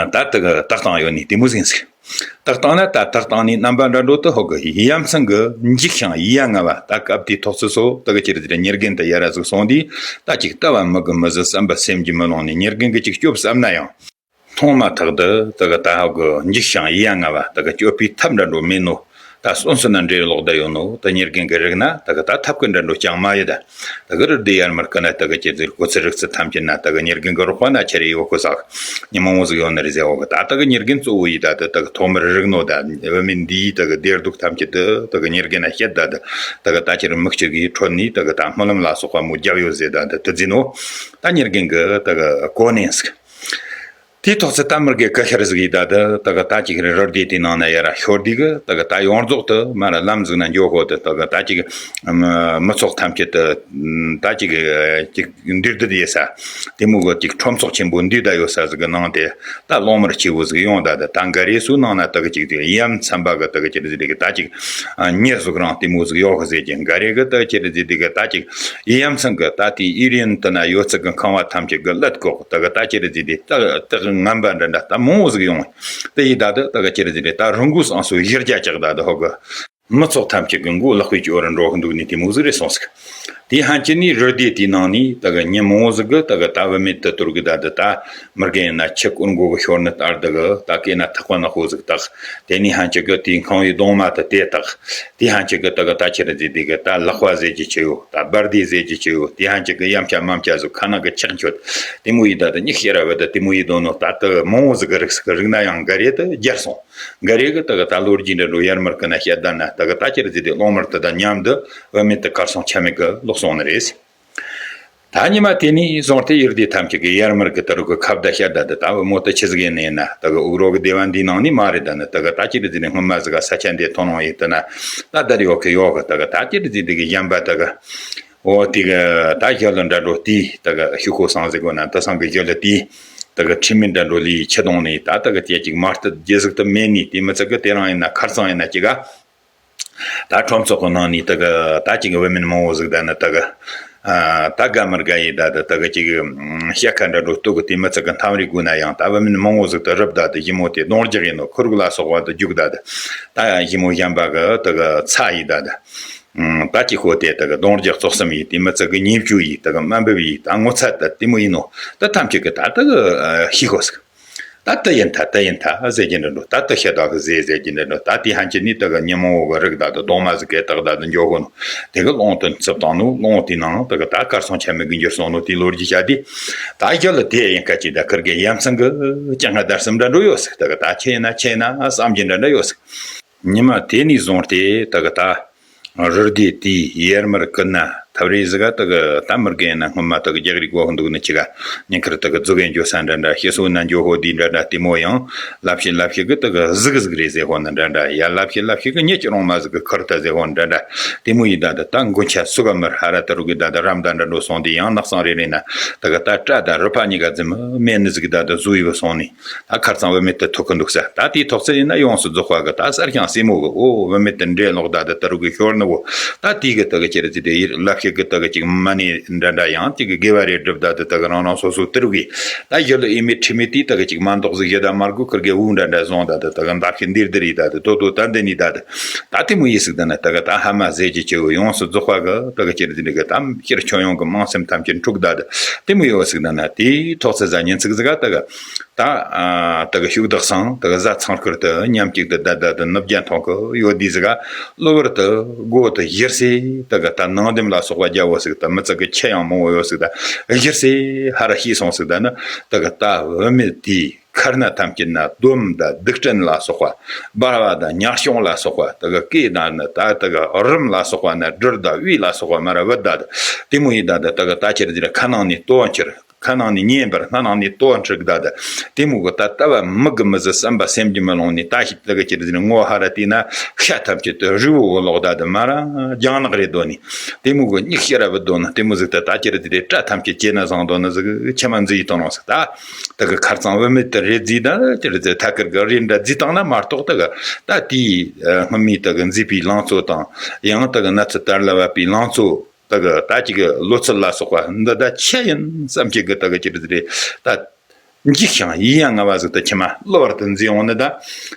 ད་དག་གི་དག་སྟངས་ཡོད་ནི་དེ་མོ་ཟིག་ཟིག་དག་སྟངས་ན་ད་དག་སྟངས་ནི་རྣམ་པ་འདྲ་འགྲོ་དུ་ཧོ་གི་ཡ་མཚན་གི་འཇིགས་ཤིང་ཡ་ང་བ་ད་སྐབས་དེའི་ཐོག་ཚུར་སོ་དག་གི་ཁྱེར་དེ་མྱི་རྒན་དུ་ཡ་ར་ཟིག་སོང་དུས་ད་ཅིག་ལྟ་བ་མི་དགའ་མི་ཟི་བསམ་པ་སེམས་ཀྱི་མི་ལོང་ནི་མྱི་རྒན་གི་ཅིག་སྐྱོབ་བསམ་ན་ཡང་། མཐོང་མ་ཐག་ཏུ་དེ་གི་ད་ཧོ་གི་འཇིགས་ཤིང་ཡ་ང་བ་དེ་གི་སྐྱོབ་པའི་ཐབས་འདྲ་འགྲོ་མེད་ནོ། ད་སོན་སོན་ན་འདྲེ་ལོག་ད་ཡོད་ནོ། ད་མྱི་རྒན་གི་རིག་ན་དེ་གི་ད་ཐབས་ཀི་འདྲ་འགྲོ་ཅང་མ་ཡོད་ད། དེ་གི་རི་དེ་ཡར་མར་ཀི་ན་དེ་གི་ཅི་ཟེར་གོ་ཚི་རིག་ཚི་ཐམས་ཅད་ན་དེ་གི་མྱི་རྒན་གི་རོགས་པ་ན་ཆེ་རེ་ཡོད་གོ་ས། ཉི་མ་འོ་ཟིག་ཡོད་ནི་རེད་ཟེར་འོ་གི་ད་དེ་གི་མྱི་རྒན་གཙོ་བོ་ཡི་ད་དེ་དེ་གི་ཐོག་མར་རིག་ནོ་ད་བུད་མེད་འདིའི་དེ་གི་བདེ་སྡུག་ཐམས་ཅད་དེ་དེ་གི་མྱི་རྒན་ན་བཤད་ད་དེ་དེ་གི་ད་ཁྱེར་མིག་ཆུ་གི་ཁྲོད་ནི་དེ་གི་ད་སྨོན་ལམ་ལ་སོགས་པ་མོ་རྒྱབ་ཡོད་ཟེར་ད་དེ་དེ་ཟིན་ནོ། ད་མྱི་རྒན་གི་དེ་གི་གོ་ནས་ཟིག་དེའི་ཐོག་ཚད་ད་མི་རྒན་ཀ་ཤར་ཟིག་ཡིན་ད་དེ་ད་ག་ད་ཅིག་རི་རོ་དེ་དེའི་ནང་ན་ཡར་ཤོར་དུས་གི་ད་ག་ད་ཡོངས་རྫོགས་དུ་མར་ལམ་ཟིག་ན་འགྱོ་གོ་དེ་ད་ག་ད་ཅིག་མི་ཚོགས་ཐམས་ཅད་དུ་ད་ཅིག་ཅིག་འདུས་སྡོད་ཡོད་ས་དེ་མོ་གི་ཅིག་ཁྲོམ་ཚོགས་ཆེན་པོ་འདུས་ད་ཡོད་ས་ཟིག་གི་ནང་དེ་ད་གློག་དམར་ཆེ་བོ་ཟིག་ཡོང་ད་དེ་ད་འགའ་རེ་སུ་ནང་ན་ད་ག་ཅིག་དེ་ཡ་མཚན་པ་གི་ད་ག་ཅིག་ཟིག་དེ་གི་ད་ཅིག་མྱི་གཟུགས་རིང་དེ་མོ་ཟིག་ཡོད་གི་ཟེར་གྱི་འགའ་རེ་གི་ད་ཅིག་ཟིག་དེ་གི་ད་ཅིག་ཡ་མཚན་གི་ད་དེ་ཨི་རིན་དུ་ན་ཡོད་ཚད་གི་ཁང་བ་ཐམས་ཅད་གི་ཀླད་ཀོག་ད་ག་ད་ཅི་རེད་ཟེར་དེ་ད་ད་ངན་པ་འདྲ་འདྲ་ད་མང་བོ་ཟིག་ཡོང་། དེ་ཡི་ད་ད་ད་ག་ཅི་རེད་ཟེར་དེ་ད་རང་གི་སང་སོ་གཞི་རྒྱ་ཅག་ད་ད་ཧོ་གི་མི་ཚོགས་ཐམས་ཅད་གི་མགོ་ལག་པའི་སྐྱོ་རུ་འགྲོ་གི་འདུག་ནི་དེ་མོ་ཟིག་རེད་སོང་ཟིག་དེ་ཧན་ཅི་ནི་རི་དེ་དེའི་ནང་ནི་ད་ག་ཉིན་མང་བོ་ཟིག་གི་ད་ག་ད་བུད་མེད་དུ་དུར་གི་ད་ད་ད་མི་རྒན་ཡིན་ན་ཆུ་ཀུན་མགོ་གི་ཤོར་ནི་ལྟར་ད་གི་ད་སྐེ་ན་ཐག་པ་ན་ཧོ་ཟིག་ད་དེ་ནི་ཧན་ཅི་གི་དེའི་ཁང་བའི་གདོང་མ་ད་དེ་ད་དེ་ཧན་ཅི་གི་ད་ག་ད་ཅི་རེད་ཟེར་དེ་གི་ད་ལག་པ་ཟེར་གྱི་ཆེ་ཡོད། ད་བར་དེ་ཟེར་གྱི་ཆེ་ཡོད། དེ་ཧན་ཅིག་གི་ཡམ་ཆ་མམ་ཆ་ཟུག་ཁ་ནང་གི་ཆག་མཆོད། དེ་མོ་ཡི་ད་ད་ཉིག་ཤེ་ར་བ་ད་དེ་མོ་ཡི་དོ་ནོ་ད་ད་མང་བོ་ཟིག་གི་རིགས་ཟིག་གི་རིག་ན་ཡང་འགའ་རེ་ད་རྒྱར་སོང་། འགའ་རེ་གི་ད་གི་ད་ལོ་རྒྱུས་འདྲ་འགྲོ་ཡར་མར་གི་ན་བཤད་ད་ན་ད་གི་ད་ཅི་རེད་ཟེར་དེ་གློག་དམར་ད་ད་མཉམ་དུ་བུད་མེད་དུ་གར་སོང་ཆ་མེད་གི་ལོག་སོང་ནི་རེད། ད་ཉི་མ་དེ་ནས་བཟུང་སྟེ་ཡུལ་སྡེ་ཐམས་ཅད་ཀྱི་ཡར་མར་གི་ད་རུ་གི་ཁ་བརྡ་བཤད་ད་ད་ད་བུ་མོ་ད་ཆི་ཟིག་ཡིན་ནི་ཡིན་ན་ད་གི་དབུགས་རོགས་གི་སྡེ་བ་འདིའི་ནང་ནས་མ་རེད་ད་ནི་ད་གི་ད་ཅི་རེད་ཟེར་ནི་སྔོན་མ་ཟིག་ག་ས་ཆ་འདི་ཐོན་ནོ་ཡིན་ད་ན་ད་ད་རེ་ཡོད་གི་ཡོད་གི་ད་གི་ད་ཅི་རེད་ཟེར་དེ་གི་གཞན་པ་ད་གི་འོ་དེ་གི་ད་ཞི་ལུ་འདྲ་འགྲོ་དེ་ད་གི་ཤུ་ཁོ་སང་ཟེར་གོ་ན་ད་སང་གི་ཞི་ལུ་དེ་ད་གི་ཁྲི་མི་འདྲ་འགྲོ་ལི་ཆི་དོང་ནི་ད་ད་གི་དེ་ཅིག་མ་སྟད་རྒྱལ་ཟིག་ད་མེད་ནི་དེ་མི་ཚད་གི་དེ་རང་ཡིན་ན་ཁར་ཚང་ཡིན་ན་ཅི་ག་ད་ཁྲོམ་ཚོགས་གི་ནང་ནི་ད་གི་ད་ཅིག་གི་བུད་མེད་མང་བོ་ཟིག་ད་ནི་ད་གི་ ད་དགའ་མི་དགའ་ཡིན་ད་དུ་ད་གི་ཅིག་ཤ་ཁ་འདྲ་འགྲོ་སྟོད་གི་དེ་མི་ཚིག་གི་མཐའ་རིག་དགོས་ན་ཡང་ད་བུད་མེད་མང་བོ་ཟིག་ཏུ་རུབ་ད་དུ་ཞི་མོ་དེ་གདོང་རྒྱག་ཡིན་ནོ་ཁུར་གི་ལ་སོགས་པ་དུ་རྒྱུག་ད་དུ་ད་ཞི་མོ་གཞན་པ་གི་ད་གི་ཚ་ཡིན་ད་དུ། ད་ཅི་ཤོ་དེ་ད་གི་གདོང་རྒྱག་བཙོག་གསུམ་ཡིན་དེ་མི་ཚིག་གི་ཉེས་བཅུ་ཡིན་ད་གི་དམའ་འབེབས་ཡིན་ད་ངོ་ཚ་ད་དེ་མོ་ཡིན་ནོ་ད་ཐམས་ཅད་གི་ད་ད་གི་ཤི་ཤོ་ཟིག་ད་ལྟ་ཡིན་ཐ་ལྟ་ཡིན་ཐ་ཟེར་གྱིན་འདྲ་འགྲོ། ད་ལྟ་ཤ་དག་གི་ཟས་ཟེར་གྱིན་འདྲ་འགྲོ། ད་དེ་ཧན་གྱི་ནི་ད་གི་ཉི་མ་འོ་གི་རིགས་ད་དུ་གདོང་མ་ཟིག་གེ་ད་གི་ད་དུ་འཇོག་གོ་ནོ། དེ་གི་རླུང་དུ་འཚུབ་བཏང་ནོ་རླུང་དེ་ནང་ད་གི་ད་གར་སོང་ཆ་མེད་གི་འགྱུར་སོང་ནོ་དེ་ལོ་རྒྱུས་བྱ་དེ། ད་རྒྱ་ལ་དེ་ཡིན་ཁ་ཅིག་ད་ཁིར་གི་ཡ་མཚན་གི་ཅང་ང་དར་སིམ་འདྲ་འགྲོ་ཡོད་ཟིག་ད་གི་ད་ཁྱེད་ཡིན་ན་ཁྱེད་ཡིན་ན་བསམ་གྱིན་འདྲ་འདྲ་ཡོད་ཟིག་ཉི་མ་དེ་ནས་བཟུང་སྟེ་ད་གི་ད། རི་སྡེ་དེའི་ཡར་མར་ཀུན་ན་ཐབ་རེ་ཟིག་ག་དག་ད་མི་རྒན་ན་སྔོན་མ་དག་རྒྱག་རིག་གོ་འདུག་ནི་ཅི་ག་ཉིན་ཁར་དག་རྫོགས་ཡན་འགྱོ་ས་འདྲ་འདྲ་ཤི་སོ་ན་འགྱོ་ཧོ་དི་འདྲ་འདྲ་དེ་མོ་ཡང་ལབ་ཤི་ལབ་ཤི་གི་དག་ཟིག་ཟིག་རེ་ཟེ་ཧོ་ན་འདྲ་འདྲ་ཡ་ལབ་ཤི་ལབ་ཤི་གི་ཉེ་ཅི་རོང་མ་ཟིག་གི་ཁར་ད་ཟེ་ཧོ་ན་འདྲ་འདྲ་དེ་མོ་ཡི་ད་ད་ད་མགོན་ཆ་སུ་ག་མི་ཧ་ར་ད་རུ་གི་ད་ད་རམ་ད་འདྲ་འགྲོ་སོང་དེ་ཡང་ནག་སང་རེ་རེ་ན་དག་ད་སྐྲ་ད་རུ་ཕ་ཉི་ག་ཛི་མི་མེ་ནི་ཟིག་ད་ད་ཟུ་ཡི་བ་སོང་ནི། ད་ཁར་ཚང་བུད་མེད་དུ་ཐུག་གི་འདུག་ས། ད་དེའི་ཐོག་ཚད་ཡིན་ན་ཡོངས་སུ་རྫོགས་པ་གི་ད་གསར་ཤིང་སྲས་མོ་གི་འོ་བུད་མེད་དུ་འདྲེ་ལོག་ད་དུ་དུ་རུ་གི་ཤོར་ནི་བོ། ད་དེའི་གི་དུ་གི་ཅི་རི་ཅི་དེ་ཡིར་ལབ་ཤིག་གི་དུ་གི་ཅིག་མ་ནི་འདྲ་འདྲ་ཡང་ཅིག་གི་དགེ་བ་རེ་སྒྲུབ་ད་དུ་དུ་གི་རང་རང་སོ་སོ་དུ་རུ་གི། ད་ཡུལ་ཨི་མི་ཁྲི་མི་དེའི་དུ་གི་ཅིག་མ་འདོག་ཟིག་ཡོད་ད་མར་གུ་ཁུར་གི་འུ་འདྲ་འདྲ་བཟུང་ད་དུ་དུ་གི་འདབ་ཤི་འདིར་འདིར་ཡི་ད་དུ་དོ་དོ་ད་འདི་ནི་ད་དུ། ད་དེ་མོ་ཡི་སིག་ད་ན་དུ་གི་ད་ཧ་མ་ཟེ་ཅི་ཅི་བོ་ཡོངས་སུ་རྫོགས་པ་གི་དུ་གི་ཅི་རི་ཅི་འདི་གི་ད་ཤེར་ཁྱོད་ཡོང་གི་མང་སེམས་ཐམས་ཅད་འཁྲུག་ད་དུ། དེ་མོ་ཡོད་སིག་ད་ན་དེའི་ཐོག་ཚད་ཟ་ཉིན་ཚིག་ཟིག་ག་དུ་གི། ད། ཨ། དེ་གི་ཤུགས་དག་སང་དེ་གི་གཟའ་ཚང་ཁུར་དུ་མཉམ་གཅིག་ཏུ་བསྡད་བསྡད་དུ་ནུབ་རྒྱ་མཐོང་གི་ཡོད་དུས་ཟིག་ག་གློ་བུར་དུ་སྒོ་དེ་གཞིར་སེ་དེ་གི་ད་ནང་དེམ་ལ་སོགས་པ་རྒྱ་བོ་ཟིག་ད་མི་ཚིག་གི་ཆེ་ཡང་མང་བོ་ཡོད་ཟིག་ད་གཞིར་སེ་ཧ་ར་ཤི་སོང་ཟིག་ད་ནི་དེ་གི་ད་བུད་མེད་དེའི་ཁར་ན་ཐམས་ཅད་ན་སྡོམ་དང་སྡིག་སྤྲིན་ལ་སོགས་པ་འབར་བ་དང་ཉག་གཤོང་ལ་སོགས་པ་དེ་གི་སྐེ་དང་ནི་ད་དེ་གི་རིམ་ལ་སོགས་པ་ན་སྦྲུལ་དང་དབུས་ལ་སོགས་པ་མ་ར་བུད་ད་དེ་མོ་ཡིན་ད་དེ་གི་ད་ཁྱེར་ཟིག་ཁ་ནང་ནས་ལྟོ་འཁྱེར། ཁ་ནང་ནས་ཉན་པར་སྣ་ནང་ནས་ལྟོ་འཁྲིག་ད་དེ་མོ་གི་ད་ལྟ་བ་མི་གི་མི་ཟི་བསམ་པ་སེམས་ཀྱི་མི་ལོང་ནས་ད་ཞིག་ལ་གི་ཅི་རི་ཟི་ནི་ངོ་ཧ་ར་དེ་ན་ཤ་ཐམས་ཅད་དུ་རི་བོ་གི་ལོག་ད་དེ་མ་ར་རྒྱང་ནག་རེད་དོ་ནི་དེ་མོ་གི་སྙིགས་ཤེ་ར་བུད་དོ་ནི་དེ་མོ་ཟིག་ད་ད་ཅི་རི་དེ་དེ་སྐྲ་ཐམས་ཅད་ཅེ་ན་བཟང་དོ་ནི་ཟིག་ཆི་མ་འཛི་ཡི་དོ་ནོ་ཟིག་ད་ད་གི་ཁར་ཚང་བུད་མེད་དུ་རེ་འཛི་ད་ཅི་རི་ཟི་ཐ་ཀིར་གི་རེ་འདྲ་འཛི་བཏང་ན་མ་གཏོགས་ད་གི་ད་དེའི་སྔོན་མའི་ད་གི་འཛི་པའི་ལང་ཚོ་དང་ཡང་ད་གི་ན་ཚི་དར་ལ་བབ་པའི་ལང་ཚོ། ད་གི་ད་ཅིག་གི་ལོ་ཚོད་ལ་སོགས་པ་འདི་ད་ཆེ་ཡིན་བསམ་གྱི་གི་ད་གི་ཅི་རི་ཟི་རེད་ད། འཇིགས་ཤིང་ཡིད་ཡང་ང་བ་ཟིག་ད་ཁྱི་མ་གློ་བར་དུ་འཛིན་འོང་ནི་ད་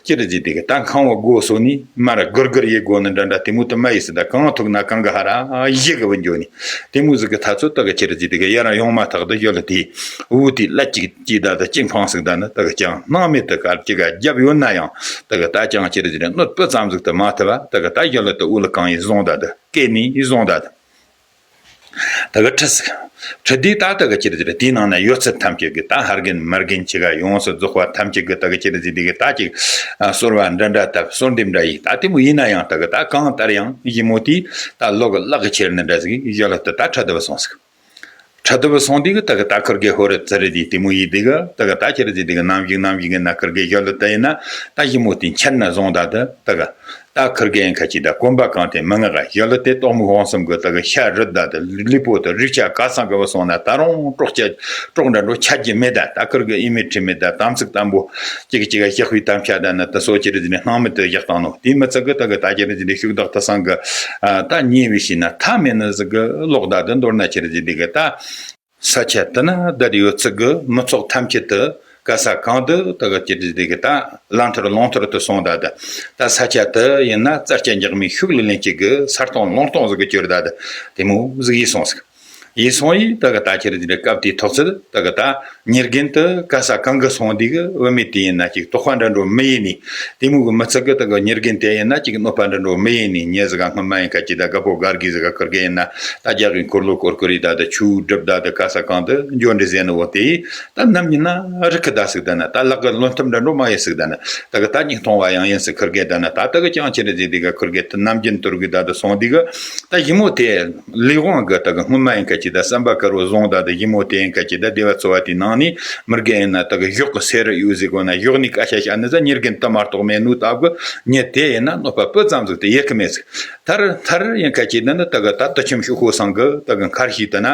ཅི་རི་ཟི་དེ་གི་ད་ཁང་བ་སྒོ་སོ་ནི་མ་ར་གུར་གུར་ཡེ་སྒོ་ནི་འདྲ་འདྲ་དེ་མོ་དུ་མ་ཡི་སི་ད་གང་ཐུག་ན་གང་གི་ཧ་ར་ཡེ་གི་བུ་འགྱོ་ནི་དེ་མོ་ཟིག་གི་ཐ་ཚོད་ད་གི་ཅི་རི་ཟི་དེ་གི་ཡ་རང་ཡོང་མ་ཐག་ད་ཡོད་ལ་དེ་འུ་དེ་ལ་ཅིག་ཅི་ད་ད་ཅིག་འཕངས་ཟིག་ད་ནི་ད་གི་ཅང་སྣང་མེད་དུ་གར་ཅི་ག་རྒྱབ་ཡོད་ན་ཡང་ད་གི་ད་ཅང་ཅི་རི་ཟི་རེད་གནོད་པོ་ཙམ་ཟིག་ད་མ་ཐུབ་བ་ད་གི་ད་ཡོད་ལ་ད་འུ་ལ་གང་ཡི་བཟུང་ད་ད་སྐད་ནི་ཡི་བཟུང་ད་ད། ད་གི་ཁྲི་ཟིག་ཁྲི་དེ་ད་ད་གི་ཅི་རི་ཟི་རེད་དེའི་ནང་ན་ཡོད་ཚད་ཐམས་ཅད་ཀྱི་ད་ཧར་རྒན་མར་རྒན་ཅི་ག་ཡོངས་སུ་རྫོགས་པ་ཐམས་ཅད་ཀྱི་ད་གི་ཅི་རི་ཟི་དེ་གི་ད་ཅིག་གསོལ་བ་འདྲ་འདྲ་བཏབ་གསོལ་འདེབས་འདྲ་ཡིས་ད་དེ་མོ་ཡིན་ན་ཡང་ད་གི་ད་གང་ལྟར་ཡང་ཡིན་མོ་དེ་ད་ལོ་གི་ལག་གི་ཁྱེར་ནི་འདྲ་ཟིག་ཡོད་ལ་ད་ད་ཁྲ་དུ་བ་སོང་ཟིག་ཁྲ་དུ་བ་སོང་དེ་གི་ད་གི་ད་ཁུར་གི་ཧོ་རི་ཙི་རི་དེ་དེ་མོ་ཡིས་དེ་གི་ད་གི་ད་ཅི་རི་ཟི་དེ་གི་ནམ་ཞིག་ནམ་ཞིག་གི་ན་ཁུར་གི་ཡོད་ལ་ད་ཡིན་ན་ད་ཡིན་མོ་དེ་འཆར་ན་བཟུང་ད་ད་ད་གི་ད་ཁུར་གེ་ཡན་ཁ་ཅིག་ད་གོམ་པ་གང་དེ་མི་ངག་ག་ཡ་ལ་དེ་ཏོག་མོ་ཧོང་སམ་གི་ད་གི་ཤ་རི་ད་དེ་ལུས་པོ་དེ་རི་ཆ་ག་སང་གི་བ་སོང་ན་ད་རུང་གྲོགས་ཆ་གྲོགས་འདྲ་འགྲོ་ཆ་རྒྱུ་མེད་ད་ད་ཁུར་གི་ཨི་མེད་ཁྲི་མེད་ད་དམ་ཚིག་དམ་པོ་ཅིག་ཅིག་ག་བཞག་པའི་དམ་ཆ་ད་ན་ད་སོ་ཅི་རི་ཟི་ནི་སྣང་མེད་དུ་བཞག་བཏང་ནོ་དེ་མི་ཚིག་གི་ད་གི་ད་ཅི་རི་ཟི་ནི་ཤུགས་དག་ད་སང་གི་ད་ཉེ་བའི་ཤི་ན་ཐ་མེད་ནི་ཟིག་གི་ལོག་ད་དེ་མདོར་ན་ཅི་རི་ཟི་དེ་གི་ད། ས་ཆ་དེ་ན་བསྡད་ཡོད་ཚད་ཀྱི་མི་ཚོགས་ཐམས་ཅད་དུ་ག་ས་གང་དུ་ད་གི་ཅི་དེ་གི་ད་ལམ་ཐར་ལུང་ཐར་དུ་སོང་ད་ད་ད་ས་ཆ་དེ་ཡིན་ན་རྩྭ་སྐྱ་འཇག་མའི་ཤུགས་ལ་ལེན་གྱི་གི་ས་སྟོང་ལུང་སྟོང་ཟིག་གི་གྱུར་ད་ད་དེ་མོ་ཟིག་ཡིན་སོང་ཟིག་ཡིན་སོང་ཡིན་ད་གི་ད་ཅི་རི་ཟི་རི་སྐབས་དེའི་ཐོག་ཚད་ད་གི་ད་ཉེར་རྒན་དུ་ག་ས་གང་གི་སོང་དེ་གི་བུད་མེད་དེ་ཡིན་ན་ཅིག་དོགས་པ་འདྲ་འགྲོ་མི་ཡིན་ནི་དེ་མོ་གི་མི་ཚིག་གི་ད་གི་ཉེར་རྒན་དེ་ཡིན་ན་ཅིག་གནོད་པ་འདྲ་འགྲོ་མི་ཡིན་ནི་ཉེ་ཟིག་ག་སྔོན་མ་ཡིན་ཁ་ཅིག་ད་ག་པོ་གར་གི་ཟིག་ག་ཁུར་གི་ཡིན་ན། ད་རྒྱ་གི་འཁོར་ལོ་སྐོར་སྐོར་རི་ད་ད་ཆུ་སྒྲིབ་ད་ད་ག་ས་གང་དུ་འཇོ་འདྲི་ཟེར་ནི་བོ་དེ་ད་ནམ་ཉིན་ན་རི་ཁི་ད་སིག་ད་ན་ད་ལག་གི་ལོན་ཐུབ་འདྲ་འགྲོ་མ་ཡེ་སིག་ད་ན་ད་གི་ད་སྙིགས་མཐོང་བ་ཡང་ཡིན་སིག་ཁུར་གེ་ད་ན་ད་ད་གི་ཅང་ཆི་རི་ཟིག་དེ་ག་ཁུར་གེ་ད་ནམ་རྒྱུན་དུར་གི་ད་ད་སོང་དེ་གི་ད་ཡིན་མོ་དེ་ལི་དབང་གི་ད་གི་སྔོན་མ་ཡིན་ཁ་ཅི་ད་བསམ་པ་དཀར་བོ་བཟུང་ད་ད་ཡིན་མོ་དེ་ཡིན་ཁ་ཅི་ད་སྡེ་བ་ཚོ་བ་དེ་ནང་ནི་མི་རྒན་ཡིན་ན་ད་གི་གཞོགས་གི་སེ་རི་ཡོད་ཟིག་གོ་ན་གཞོགས་ནི་ཀ་ཤ་ཤ་ནི་ཟ་ཉེར་རྒན་ད་མ་གཏོགས་མེད་ནུ་ད་གི་ཉེ་དེ་ཡིན་ན་གནོད་པ་སྤུ་ཙམ་ཟིག་དེ་ཡེ་གི་མེད་ཟིག་ཐར་ཐར་ཡིན་ཁ་ཅིག་ནི་ནི་ད་གི་ད་དུ་ཁྱིམ་ཤུག་ཤོ་སང་གི་ད་གི་མཁར་ཤིག་ད་ན་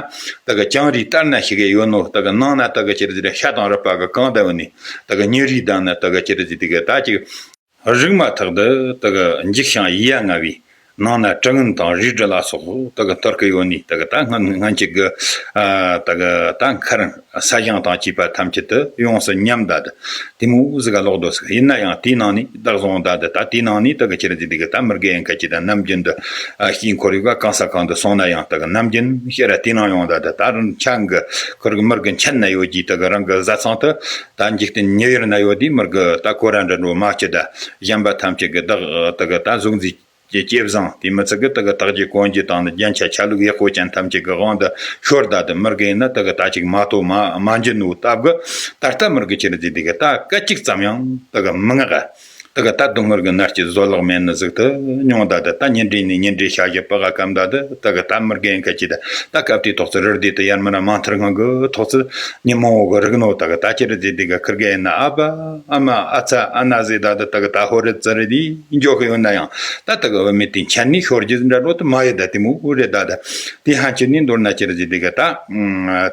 ད་གི་བྱང་རིའི་ལྟར་ན་ཞིག་གི་ཡོད་ནོ་ད་གི་ནང་ན་ད་གི་ཅི་རི་ཟི་རི་ཤ་དང་རུ་པ་གི་གང་ད་བུ་ནི་ད་གི་ཉེ་རིའི་ད་ན་ད་གི་ཅི་རི་ཟི་དེ་གི་ད་ཅིག་རིག་མ་ཐག་ཏུ་ད་གི་འཇིགས་ཤིང་ཡིད་ཡ་ང་བའི་ ནང་ན་དྲི་ངན་དང་རིལ་དྲི་ལ་སོགས་དེ་གི་དུར་གི་ཡོད་ནི་དེ་གི་ད་སྔན་སྔན་ཆད་གི་ཨ་དེ་གི་ད་མཁར་ས་ཞིང་དང་བཅས་པ་ཐམས་ཅད་དུ་ཡོངས་སུ་ཉམས་ད་དེ་དེ་མོ་ཟིག་ག་ལོག་འདུག་ཟིག། ཡིན་ན་ཡང་དེའི་ནང་ནས་བདག་བཟུང་ད་དེ་ད་དེའི་ནང་ནས་དེ་གི་ཆི་རེད་ཟེར་དེ་གི་ད་མི་རྒན་ཡིན་ཁ་ཅིག་ད་ནམ་རྒྱུན་དུ་ཨ་ཤི་འཁོར་ཡོད་ག་གང་ས་གང་དུ་སོང་ན་ཡང་དེ་གི་ནམ་རྒྱུན་ཤི་ར་དེའི་ནང་ཡོང་ད་དེ་ད་རུང་ཆང་གི་ཁུར་གི་མི་རྒན་ཆན་ན་ཡོད་ཀྱི་དེ་གི་རང་གི་བཟའ་ཚང་དུ་ད་འཇིག་རྟེན་ཉེ་ཡུལ་ན་ཡོད་དེ་མི་རྒན་ད་ཀོ་ར་འདྲ་འགྲོ་མ་སྐྱིད་ད་གཞན་པ་ཐམས་ཅད་གི་བདག་དེ་གི་ད་གཟུགས་མཛེས། ཀྱི་སྐྱེས་བཟང་དེ་མི་ཚད་གི་དེ་གི་དག་རྒྱུ་གོན་རྒྱུ་དང་ནི་རྒྱན་ཆ་ཆ་ལུགས་ཡག་པོ་ཅན་ཐམས་ཅད་གི་དབང་དུ་ཤོར་ད་དེ་མི་རྒན་ཡིན་ན་དེ་གི་ད་ཅིག་མ་གཏོགས་མ་མ་འཇོན་ནོ་སྟབས་གི་ད་ལྟ་མི་རྒན་ཆི་རེད་ཟེར་དེ་གི་ད་སྐད་ཅིག་ཙམ་ཡང་དེ་གི་མི་ངག་ག་དེ་གི་ད་སྡུག་བསྔལ་གི་མནར་གཅོད་བཟོད་གླགས་མེད་ནི་ཟིག་ཏུ་མྱོང་ད་དེ་ད་ཉིན་རེ་ནས་ཉིན་རེ་ཤ་ཞིབ་པ་ག་སྐམ་ད་དེ་དེ་གི་ད་མི་རྒན་ཡིན་ཁ་ཅིག་ད་ད་སྐབས་དེའི་ཐོག་ཚུ་རི་སྡེ་དུ་ཡར་མི་ར་མ་མཐར་སྔོན་གི་ཐོག་ཚུ་ཉིན་མོ་བོ་གི་རིག་ནོ་དེ་གི་ད་ཆི་རེད་ཟེར་དེ་གི་ཁུར་གི་ཡིན་ན་ཨ་ཕ་ཨ་མ་ཨ་ཚ་ཨ་ན་ཟེར་ད་དེ་དེ་གི་ད་ཧོ་རི་ཙི་རི་དེ། འགྱོ་གི་ཡོད་ན་ཡང་ད་ལྟ་གི་བུད་མེད་དེ་མཁྱེན་ནས་ཤོར་རྒྱུ་འདྲ་འགྲོ་དུ་མ་ཡོད་ད་དེ་མོ་རེད་ད་ད། དེ་ཧན་ཆི་ནས་མདོར་ན་ཅི་རེད་ཟེར་དེ་གི་ད་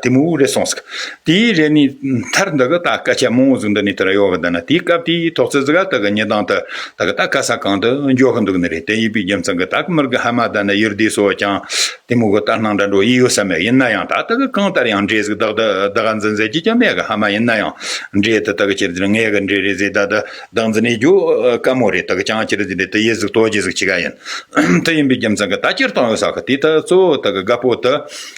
དེ་མོ་རེད་སོང་ཟིག། དེའི་རེད་ནས་མཐར་འདི་གི་ད་སྐད་ཆ་མང་བོ་ཟིག་འདི་ནས་དེ་ར་ཡོད་གི་ད་ན་དེའི་སྐབས་དེའི་ཐོག་ཚད་ཟིག་ག་ད་གི་ཉི་དང་དུ་ད་གི་ད་ག་ས་གང་དུ་འགྱོ་གི་འདུག་ནི་རེད། དེ་ཡིན་པའི་རྒྱུ་མཚན་གི་ད་གི་མི་རྒན་ཧ་མ་ད་ན་ཡུལ་དེ་སོ་ཅང་དེ་མོ་གི་ད་སྣང་འདྲ་འགྲོ་ཡི་ཡོད་ས་མེད། ཡིན་ན་ཡང་ད་ད་གི་གང་ལྟར་ཡང་འདྲེ་ཟིག་བདག་ད་ད་ག་འཛིན་ཟེར་གྱི་ཀྱང་མེད་གི། ཧ་མ་ཡིན་ན་ཡང་འདྲེ་དེ་ད་གི་ཅི་རེད་ཟེར་ངས་གི་འདྲེ་རེད་ཟེར་ད་ད། བདག་འཛིན་ནས་རྒྱུ་དཀའ་མོ་རེད། དག་ཅང་ཅི་རེད་ཟེར་ནས་དེ་ཡི་ཟིག་ལྟོ་རྒྱུ་ཟིག་ཅི་ག་ཡིན། དེ་ཡིན་པའི་རྒྱུ་མཚན་གི་ད་ཅིར་བཏང་ཡོད་ས་གི་དེ་ད་གཙོ་བོ་དག་གི་དགའ་པོ་དེ་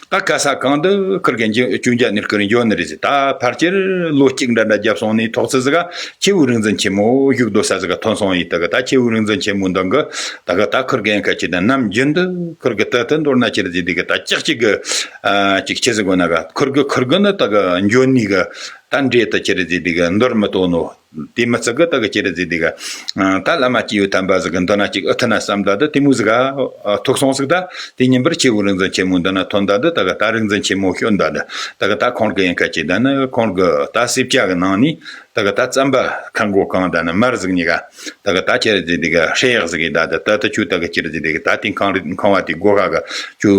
ད་ག་ས་གང་དུ་ཁུར་གི་འཇུ་ཅུང་རྒྱ་ནིར་ཁུར་འཇོ་ནི་རེད་ཟེར། ད་ཕལ་ཆེར་ལོ་གཅིག་འདྲ་འདྲ་རྒྱབ་སོང་ནས་ཐོག་ཚི་ཟིག་ག་ཆེ་བོའི་རིག་འཛིན་ཆེན་མོ་བཞུགས་སྡོད་ས་ཟིག་ག་ཐོན་སོང་ཡིན། དག་གི་ད་ཆེ་བོའི་རིག་འཛིན་ཆེན་མོ་འདང་གི་དག་གི་ད་ཁུར་གི་ཡིན་ཁ་ཅིག་ད་ནམ་རྒྱུན་དུ་ཁུར་གི་ད་དུ་མདོར་ན་ཅི་རེད་ཟེར་དེ་གི་ད་ཅག་ཅིག་གི་ཅིག་ཆི་ཟིག་གོ་ན་ག་ཁུར་གི་ཁུར་གི་ནི་དག་གི་འཇོ་ནི་གི་ད་འདྲེ་ད་ཅི་རེད་ཟེར་དེ་གི་འདོར་མི་ཐུབ་ནོ། དེ་མི་ཚད་གི་ད་གི་ཅི་རེད་ཟེར་དེ་གི་ད་བླ་མ་སྐྱེས་བུ་དམ་པ་ཟིག་གི་འདི་ན་ཅིག་ཨུ་ཐུ་ན་བསམ་ད་དུ་དེ་མོ་ཟིག་ག་ཐུག་སོང་ཟིག། ད་དེ་ཉིན་པར་ཆེ་བོ་རིག་འཛིན་ཆེན་མོ་འདི་ན་ཐོན་ད་དུ་ད་གི་ད་རིག་འཛིན་ཆེན་མོ་བྱོན་ད་དུ་ད་གི་ད་ཁོང་གི་ཡིན་ཁ་ཅིག་ད་ནི་ཁོང་གི་ད་སྲིབ་ཅག་གི་ནང་ནས་ད་གི་ད་བཙན་པ་ཁ་མགོ་གང་ད་ནི་མར་ཟིག་གཉིས་ཀ་ད་གི་ད་ཅི་རེད་ཟེར་དེ་གི་ཧྲེ་ཡག་ཟིག་གི་ད་དུ་ད་དུ་ཆུ་ད་གི་ཅི་རེད་ཟེར་དེ་གི་ད་དེ་ཁང་རི་ཁང་བ་དེ་སྒོ་ཁ་གི་ཆུ་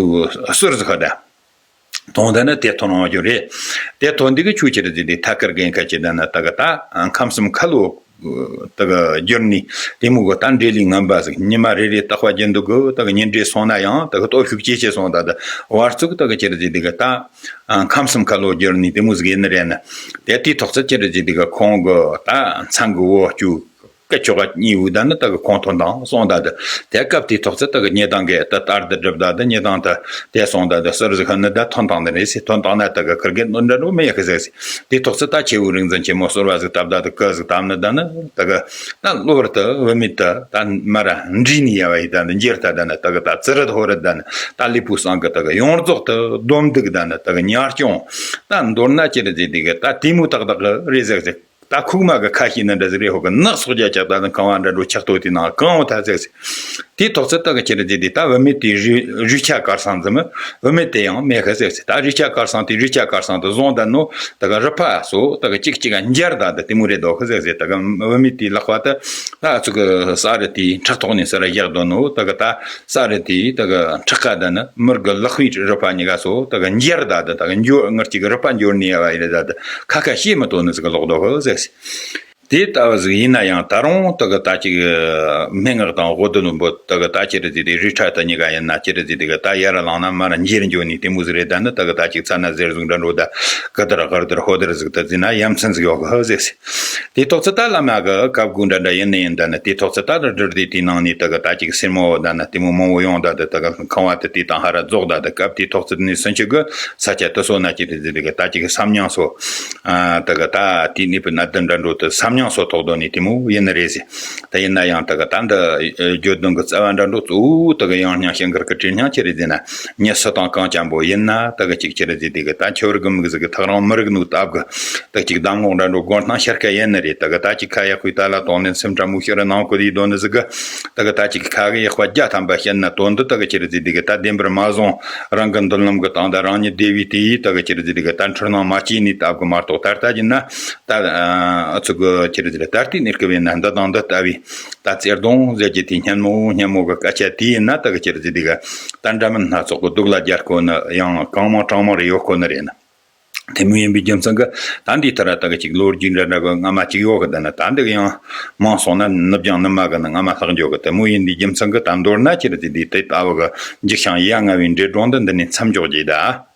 ཟུར་ཟིག་ག་ད། དོན་དག་ནི་དེ་ཐོན་འོང་རྒྱུ་རེད། དེ་ཐོན་དུས་ཀྱི་ཆོས་ཅི་རེད་ཟེར་དུས་ཐད་ཀར་རྒན་ཁ་ཅིག་ད་ནི་ད་གི་ད་ཁམས་གསུམ་ཁ་ལོ་ད་གི་བསྒྱུར་ནས་དེ་མོ་གི་ད་འབྲེལ་ལས་ངན་པ་ཟིག་ཉི་མ་རེ་རེ་རྟག་པ་རྒྱུན་དུ་གི་ད་གི་ཉིན་རེ་སོང་ན་ཡང་ད་གི་སྟོབས་ཤུགས་ཇེ་ཆེ་སོང་ད་ད་བར་ཚུགས་ད་གི་ཅི་རེད་ཟེར་དུས་གི་ད་ཁམས་གསུམ་ཁ་ལོ་བསྒྱུར་ནས་དེ་མོ་ཟིག་ཡིན་ནི་རེད་ན། དེ་དེའི་ཐོག་ཚད་ཅི་རེད་ཟེར་དུས་གི་ཁོང་གི་ད་མཚན་གི་འོ་བཅུ། སྐད་ཅོག་གཉིས་འུ་ད་ནི་ད་གི་ཁོང་ཐོན་དང་སོང་ད་དུ་དེ་སྐབས་དེའི་ཐོག་ཚད་ད་གི་ཉེ་དང་གི་ད་ལྟར་དུ་སྒྲུབ་ད་དུ་ཉེ་དང་དུ་དེ་སོང་ད་དུ་ཟུར་ཟིག་ཧ་ནི་ད་ཐོན་དང་དུ་རེད་སི་ཐོན་དང་ན་ད་གི་ཁུར་གི་ནོ་འདྲ་རུ་མི་ཡག་གི་ཟེར་སི། དེའི་ཐོག་ཚད་ད་ཆེ་བོ་རིག་འཛིན་ཆེན་མོ་གསོལ་བ་ཟིག་བཏབ་ད་དུ་ཀི་ཟིག་བཏབ་ནི་ད་ནི་ད་གི་ད་གློ་བུར་དུ་བུད་མེད་དུ་ད་མ་ར་འདྲིས་ནི་ཡ་བ་ཡི་ད་ནི་འགྱུར་ད་ད་ནི་ད་གི་ད་ཙི་རི་ད་ཧོ་རི་ད་ནི་ད་ལུས་པོ་སང་གི་ད་གི་ཡོངས་རྫོགས་དུ་སྡོམ་སྡུག་ད་ནི་ད་གི་ཉར་སྐྱོང་ད་མདོར་ན་ཅི་རེད་ཟེར་དེ་གི་ད་དེ་མོ་ཏག་ཏག་གི་རེད་ཟེར་ཟེར། ད་ཁུག་མ་གི་ཁ་ཤས་ནི་འདྲ་ཟིག་རེད། ཧོ་གི་ནག་སོག་རྒྱ་ཅག་ད་ནི་གང་བ་འདྲ་འགྲོ་ཆག་ཏོ་དེ་ནང་གང་བ་ད་ཟེར་ཟེར། དེའི་ཐོག་ཚད་ད་གི་ཅི་རེད་ཟེར་དེ་ད་བུད་མེད་དེ་རི་རི་ཆ་དཀར་སང་ཟིག་མི་བུད་མེད་དེ་ཡང་མེད་གི་ཟེར་ཟེར། ད་རི་ཆ་དཀར་སང་དེ་རི་ཆ་དཀར་སང་དེ་བཟུང་ད་ནོ་ད་གི་རི་ཕ་སོ་ད་གི་གཅིག་གཅིག་ག་འབྱར་ད་ད་དེ་མོ་རེད་དོ་གི་ཟེར་ཟེར། ད་གི་བུད་མེད་དེ་ལག་པ་ད་ད་ཚུ་གི་ས་རི་དེ་ཕྲག་ཐོག་ནས་ས་ར་བཞག་དོ་ནོ་ད་གི་ད། ས་རི་དེའི་ད་གི་ཕྲག་ཁ་ད་ནི་མི་རྒི་ལག་པའི་རུ་པ་གཉིས་ཀ་སོ་ད་གི་འབྱར་ད་ད་ད་གི་འགྱོ་ངར་གཅིག་གི་རུ་པ་འགྱོ་ནི་ཡ་བ་ཡི་རེད་ད་ད་ཁ་ཁ་ཤེས་མི་ཐོན་ནི་ཟིག་གི་ལོག་དོ་ཧི་ཟེར་སི། དེ་ལྟ་བུ་ཟིག་ཡིན་ན་ཡང་ད་རུང་ད་གི་ད་ཅིག་སྨྲེ་སྔགས་དང་འོ་དོ་ལུ་འབོད་ད་གི་ད་ཅི་རེད་ཟེར་དེ་རི་ཁྲ་ད་གཉིས་ཀ་ཡིན་ན་ཅི་རེད་ཟེར་དེ་གི་ད་ཡར་ལངས་ན་མར་འབྱར་འགྱོ་ནི་དེ་མོ་ཟིག་རེད། ད་ནི་ད་གི་ད་ཅིག་ཚ་ན་ཟེར་ཟུག་འདྲ་འགྲོ་ད་གི་དར་གར་དར་ཧོ་དར་ཟིག་ད་ཟིན་ན་ཡ་མཚན་ཟིག་ཡོད་གི་ཧི་ཟེར་སི། དེ་ཐོག་ཚད་ད་བླ་མ་གི་བཀའ་བསྒོ་འདྲ་འདྲ་ཡིན་ནི་ཡིན། ད་ནི་དེ་ཐོག་ཚད་ད་རི་རི་དེ་དེའི་ནང་ནས་ད་གི་ད་ཅིག་སེར་མོ་ད་ནི་དེ་མོ་མང་བོ་ཡོང་ད་དེ་ད་གི་ཁང་བ་དེ་དེ་དང་ཧ་ར་རྫོགས་ད་དེ་སྐབས་དེའི་ཐོག་ཚད་ནས་སུན་ཆུ་གི་ས་ཆ་དེ་སོ་ན་ཅི་རེད་ཟེར་དེ་གི་ད་ཅིག་བསམ་སྙིང་སོ་ད་གི་ད་དེའི་གནས་བུ་ན་དུ་འདྲ་འགྲོ་དེ་བསམ་སྙིང་སོ་ཐོག་དོ་ནི་དེ་མོ་ཡིན་ནི་རེད་ཟེར། ད་ཡིན་ན་ཡང་ད་གི་ད་འདི་བརྗོད་དོན་གི་རྩ་བ་འདྲ་འགྲོ་གཙོ་བོ་ད་གི་ཡང་སྙིང་ཞིང་གར་གི་བྲིས་སྙིང་ཅི་རེད་ཟེར་ན། མྱི་སུ་དང་གང་འཁྱམ་པོ་ཡིན་ན་ད་གི་ཅིག་ཅི་རེད་ཟེར་དེ་གི་ད་འཆི་བར་གི་མིག་ཟིག་གི་ཐག་རིང་མི་རིག་ནོ་སྟབས་གི་ད་ཅིག་གདམས་ངག་འདྲ་འགྲོ་དགོངས་སྣང་ཤར་ཁ་ཡིན་ནི་རེད། ད་གི་ད་ཅིག་ཁ་ཡག་པོའི་ད་ལ་དོང་ལེན་སེམས་ཁྲ་མོ་ཤི་རི་ནང་ཁོ་དེའི་དོན་ནི་ཟིག་གི་ད་གི་ད་ཅིག་ཁ་གི་ཡག་པ་བརྒྱ་ཐམ་པ་བཤད་ན་དོན་འདི་ད་གི་ཅི་རེད་ཟེར་དེ་གི་ད་བདེན་པར་མ་བཟུང་རང་གི་མདུན་ལམ་གི་སྟེང་ད་རང་ཉིད་བདེ་བའི་དེ་ཡིས་ད་གི་ཅི་རེད་ཟེར་དེ་གི་ད་འཁྲུལ་སྣང་མ་སྐྱེས་ནི་སྟབས་གི་མ་གཏོགས་ད་ལྟ་ཡིན་ན་ད་ཨ་ཚུ་གི་ཅི་རེད་ཟེར་ད་ལྟའི་གནས་སྐབས་ཡིན་ན་འདི་དང་འདི་ལྟ་བུའི། ད་གསེར་གདུང་ཟེར་གྱི་དེ་སྙན་མོ་སྙན་མོ་གི་སྐད་ཆ་དེ་ཡིན་ན་ད་གི་ཅི་རེད་ཟེར་དེ་གི་ད་འདྲ་མིན་སྣ་ཚོགས་གི་སྡུག་ལ་སྦྱར་ཁོ་ནི་ཡང་གང་མང་གྲངས་མང་རེ་ཡོད་ཁོ་ནི་རེད་ན། དེ་མོ་ཡིན་པའི་རྒྱུ་མཚན་གྱིས་ད་འདིའི་ཐད་ར་ད་གི་ཅིག་ལོ་རྒྱུས་འདྲ་འདྲ་གི་སྔ་མ་ཅིག་ཡོད་གི། ད་ནི་ད་འདི་གི་ཡང་མང་སོང་ན་ནུབ་རྒྱང་ནུབ་མ་གི་ནི་སྔ་མ་ལྷག་འགྱོ་གི། དེ་མོ་ཡིན་པའི་རྒྱུ་མཚན་གྱིས་ད་མདོར་ན་ཁྱེད་ར་དེ་འདི་དེ་ལྟ་བུ་གི་འཇིགས་ཤིང་ཡ་ང་བའི་འདྲེ་སྒྲུང་འདི་འདི་ནས་མཚམས་འཇོག་རྒྱུ་ད།